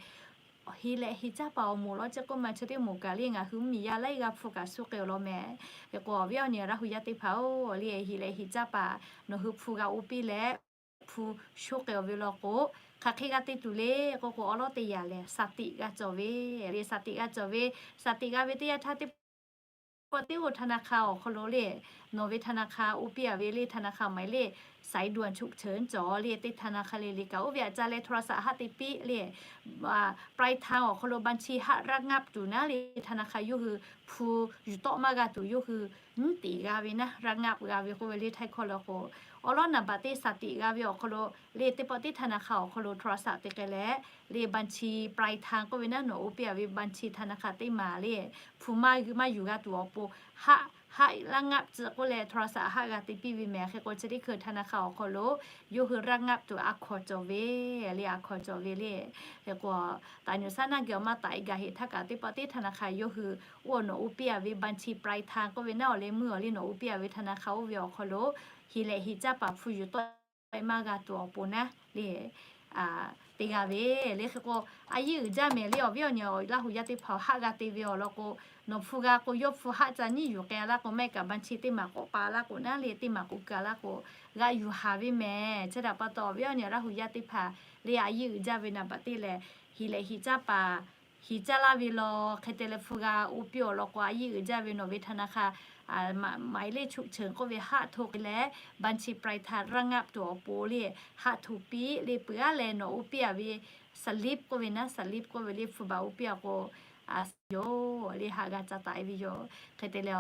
Hiˍ lehꞈ hiˍ caˇ paˍ awˬ moˍ law ceˇ k'oˆ ma chi teˇ moˍ kaꞈ le ngaˬ hui mvuhˇmiˬ yaˇ laiˉ g'aˇ hpu kaꞈ suh k'ai awˬ lawn mehˍ. Hk'e k'o awˬ viˉ awˬ nyi Laˇ hu yaˇ teˇ hpaˍ-oˬ le, hiˍ lehꞈ hiˍ caˇ paˍ nawˬ hui hpu g'a oˇ piˇ leh hpu shoˉ k'ai awˬ ve law k'o, hk'aˬ hk'e g'a te tuˬ le k'oˆ k'o awˉ lawˉ teˇ yanˇ lehˬ สติ g'a cawˬ ve le. สติ g'a cawˬ ve, สติ g'a ve teˇ yanˇ htaˇ teˇ pawˆ teˇ oˇ ธนาคาร awˬ hk'aw lo le, nawˬ ve ธนาคาร oˇ piˇ a ve le ธนาคาร หมายเลข สายด่วน cawˬ le. Teˇ ธนาคาร le le kaꞈ oˇ ve aꞈ ca leh โทรศัพท์ haˆ te piˇ le. ปลายทาง awˬ hk'aw lo บัญชี haˆ ระงับ tuˬ naˉ le ธนาคาร yawˇ hui hpu yuˬ tawˆ maˇ g'a tuˬ yawˇ hui nyiˉ tiˍ g'a ve naˉ ระงับ g'a ve k'oˆ ve le htaiˇ hkawˇ le k'o, awˉ lawˉ naˍ baꞈ teˇ สติ g'a ve awˬ hk'aw lo le teˇ pawˆ teˇ ธนาคาร awˬ hk'aw lo โทรศัพท์ te k'ai leh le บัญชี ปลายทาง k'oˆ ve naˉ nawˬ oˇ piˇ a ve บัญชี ธนาคาร teˇ maˬ le hpu maˇ maˇ yuˬ g'a tuˬ awˬ pon haˆ haˆ ระงับ tcuh k'oˆ leh โทรศัพท์ haˆ g'a te piˇ ve mehˍ. Hk'e k'o chi teˇ hkui ธนาคาร awˬ hk'aw lo yawˇ hui ระงับ tuˬ a hkawnˍ cawˬ ve le, a hkawnˍ cawˬ ve le. Hk'e k'o taˍ nuˬ saˉ naˇ geh awˬ maˇ taˍ e gaˬ heˆ htaˇ kaꞈ teˇ pawˆ teˇ ธนาคาร yawˇ hui oˇ nawˬ oˇ piˇ a ve บัญชี ปลายทาง k'oˆ ve naˉ awˬ leh meuˇ awˬ le nawˬ oˇ piˇ a ve ธนาคาร oˇ ve awˬ hk'aw lo hiˍ lehꞈ hiˍ caˇ paˍ hpu yuˬ tawˆ maˇ g'a tuˬ awˬ pon naˉ le te g'a ve le. Hk'e k'o a yiˇ uiˍ jaˇ mehˍ le. Awˬ viˉ awˬ nyi Laˇ hu yaˇ teˇ hpaˍ haˆ g'a te ve awˬ lawn k'o, nawˬ hpu g'a k'o yawˇ hpu haˆ ca nyiˉ yuˬ k'ai laˇ k'o, maˇ heˆ kaꞈ บัญชี teˇ maˬ k'awꞈ pa laˇ k'o naˉ le, teˇ maˬ k'awꞈ keu laˇ k'o g'a yuˬ haˍ ve mehˍ. Chi htaꞈ pa taw awˬ viˉ awˬ nyi Laˇ hu yaˇ teˇ hpaˍ le a yiˇ uiˍ jaˇ ve naˍ baꞈ teˇ lehˬ, hiˍ lehꞈ hiˍ caˇ paˍ hiˍ caˇ laˇ ve law hk'e te leh hpu g'a oˇ piˇ awˬ lawn k'o a yiˇ uiˍ jaˇ ve nawˬ ve ธนาคาร หมายเลข cawˬ k'oˆ ve haˆ hto k'ai leh บัญชี ปลายทาง ระงับ tuˬ awˬ pon le haˆ hto piˇ le peuˬ aˉ leh nawˬ oˇ piˇ a ve สลิป k'oˆ ve naˉ สลิป k'oˆ ve le hpu baˬ oˇ piˇ a k'o yoˬ le haˆ g'a ca taˍ e ve yoˬ. Hk'e te leh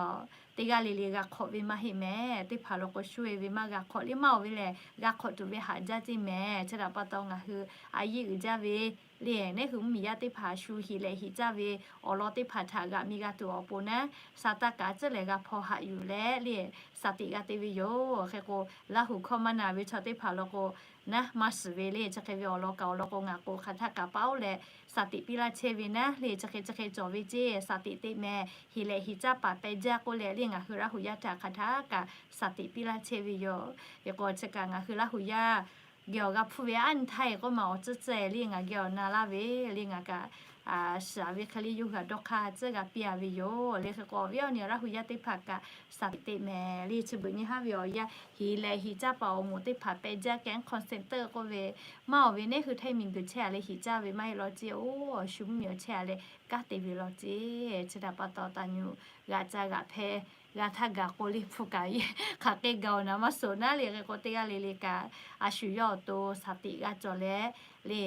teˇ g'aˇ le le g'a hk'awꞈ ve maˇ heˆ mehˍ. Teˇ hpaˍ law k'o shu e ve maˇ g'a hk'awꞈ le maˇ oˬ ve lehˬ g'a hk'awꞈ tuˬ ve haꞈ jaˇ ceˇ mehˍ. Chi htaꞈ pa taw ngaˬ hui a yiˇ uiˍ jaˇ ve le neˉ hui mvuhˇmiˬ yaˇ teˇ hpaˍ shu hiˍ lehꞈ hiˍ caˇ ve awˬ lawn teˇ hpaˍ htaꞈ g'aꞈ mi g'a tuˬ awˬ pon naˉ, sa taˇ kaꞈ tcuhˉ lehˬ g'a hpaw haꞈ yuˬ leh le สติ g'a te ve yoˬ. Hk'e k'o Laˇ hu hkawˇ maˇ na ve chaw teˇ hpaˍ law k'o naˉ maˇ shiˍ ve le. Chi hk'e ve awˬ lawn kaꞈ awˬ lawn k'o ngaˬ k'o hk'aˬ htaˇ kaꞈ paˉ oˇ leh สติ piˇ laˇ chehˇ ve naˉ le. Chi hk'e chi hk'e cawˬ ve ceˇ สติ teˇ mehˍ. Hiˍ lehꞈ hiˍ caˇ paˍ pehˬ jaˇ k'oˆ leh le ngaˬ hui Laˇ hu yaˇ htaꞈ hk'aˬ htaˇ kaꞈ สติ piˇ laˇ chehˇ ve yoˬ. Hk'e k'o chi kaꞈ ngaˬ hui Laˇ hu yaˇ geh awˬ g'a hpuˇ ve aˉ nyi htaˇ e k'oˆ ma awˬ tcuhˉ tcuhˉ e le ngaˬ geh awˬ na laˇ ve le ngaˬ kaꞈ shiˍ ve hk'e le yawˇ hui htaꞈ dawˇ hk'aˇ tcuhˉ g'a piˇ a ve yoˬ le. Hk'e k'o awˬ viˉ awˬ nyi Laˇ hu yaˇ teˇ hpaˍ kaꞈ shaˍ tiꞈ te mehˍ le. Chi beuꞈ nyi haˉ ve awˬ yanˇ, hiˍ lehˬ hiˍ caˇ paˍ awˬ moˍ teˇ hpaˍ pehꞈ jaˇ kehˉ call center k'oˆ ve, maˇ awˬ ve neˉ hui hteˇ miˬguiˬ chehˇ a leh hiˍ caˇ ve maˇ heˆ law ceˇ. Oˇ, shu mvuhˇ miˬ awˬ chehˇ a leh kanˉ te ve law ceˇ. Chi htaꞈ pa taw taˍ nyi g'aꞈ ca g'aꞈ hpehˇ, g'a htaˇ gaˬ k'o le hpu kaꞈ hk'aˬ hk'e gaˬ awˬ naˍ maˇ suhˍ naˉ le. Hk'e k'o teˇ g'aˇ le le kaꞈ a shu yawˇ awˬ to shaˍ tiꞈ g'a cawˬ leh le,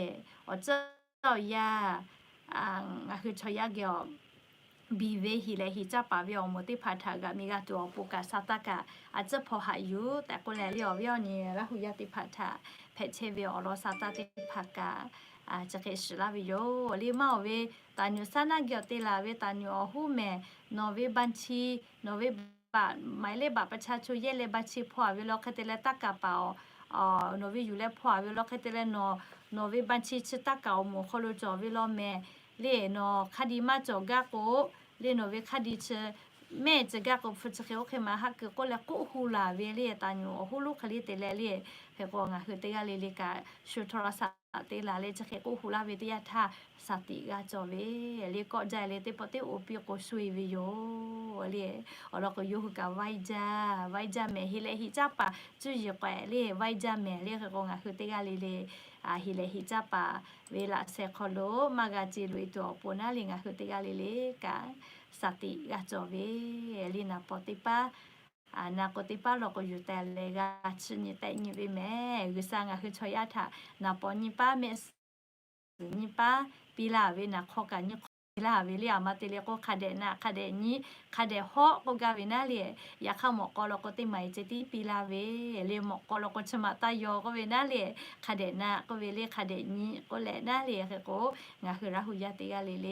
awˬ tcuhˇ awˬ yaˇ ngaˬ hui chaw yaˇ geh awˬ biˬ ve hiˍ lehˬ hiˍ caˇ paˍ ve awˬ moˍ teˇ hpaˍ htaꞈ g'aꞈ mi g'a tuˬ awˬ pon kaꞈ sa taˇ kaꞈ a tcuhˇ hpaw haꞈ yuˬ tehꞈ k'oˆ leh le, awˬ viˉ awˬ nyi Laˇ hu yaˇ teˇ hpaˍ htaꞈ hpehꞈ chehˇ ve awˬ lawn sa taˇ teˇ hpaˍ kaꞈ chi hk'e shiˍ laˇ ve yoˬ le. Maˇ awˬ ve taˍ nyi saˉ naˉ geh awˬ te laˬ ve taˍ nyi awˬ hoˉ mehˍ, nawˬ ve banˇ chi, nawˬ ve หมายเลขบัตรประชาชน yehˇ leh banˇ chi hpaw a ve law hk'e te leh taˇ kaˍ paˍ awˬ nawˬ ve yuˬ leh hpaw a ve law hk'e te leh nawˬ, nawˬ ve banˇ chi chi taˇ kaˍ awˬ moˍ hk'aw lo cawˬ ve law mehˍ le. Nawˬ hk'a di maˇ cawˬ gaˇ k'o le, nawˬ ve hk'a di chi mehˆ ceh gaˇ k'o hpu chi hk'e oˇ hk'e maˇ haˆ keu k'oˆ leh k'oˆ hu laˬ ve le. Taˍ nyi awˬ hoˉ lonˉ hk'e le te leh le, hk'e k'o ngaˬ hui teˇ g'aˇ le le kaꞈ shu โทรศัพท์ te laˬ leh chi hk'e k'oˆ hu laˇ ve teˇ yanˇ htaˇ shaˍ tiꞈ g'a cawˬ ve le. Kawˆ jaˇ leh teˇ pawˆ teˇ oˍ piˇ k'o sho e ve yoˬ le. Awˬ lawn k'o yawˇ hui kaꞈ vaiˇ jaˇ, vaiˇ jaˇ mehˍ. Hiˍ lehˬ hiˍ caˇ paˍ cuˇ yiˍ k'awehꞈ le vaiˇ jaˇ mehˍ le. Hk'e k'o ngaˬ hui teˇ g'aˇ le le hiˍ lehˬ hiˍ caˇ paˍ ve laꞈ sheh hk'aw lo maˇ g'a ce loꞈ e tuˬ awˬ pon naˉ le ngaˬ hui teˇ g'aˇ le le kaꞈ shaˍ tiꞈ g'a cawˬ ve le. Naˍ paw teˇ paˉ, naˍ k'o teˇ paˉ law k'o yuˬ tehꞈ leh g'a chi nyi tehꞈ nyi ve mehˍ. G'uiˬsha ngaˬ hui chaw yaˇ htaꞈ naˍ paw nyiˇ paˉ mehˆ suhˍ nyiˇ paˉ piˇ laˇ ve, naˍ hk'aw kaꞈ nyiˇ hk'aw piˇ laˇ ve le. A ma te leh k'o hk'a dehꞈ naˆ hk'a dehꞈ nyiˇ hk'a dehꞈ hawˆ k'oˆ gaˇ ve naˉ le. Yaꞈ hk'aˇ mawꞈ k'aw law k'o teˇ maˍ e ceh tiˉ piˇ laˇ ve le. Mawꞈ k'aw law k'o chi ma taˇ yaw k'oˆ ve naˉ le. Hk'a dehꞈ naˆ k'oˆ ve le, hk'a dehꞈ nyiˇ k'oˆ leh naˉ le. Hk'e k'o ngaˬ hui Laˇ hu yaˇ teˇ g'aˇ le le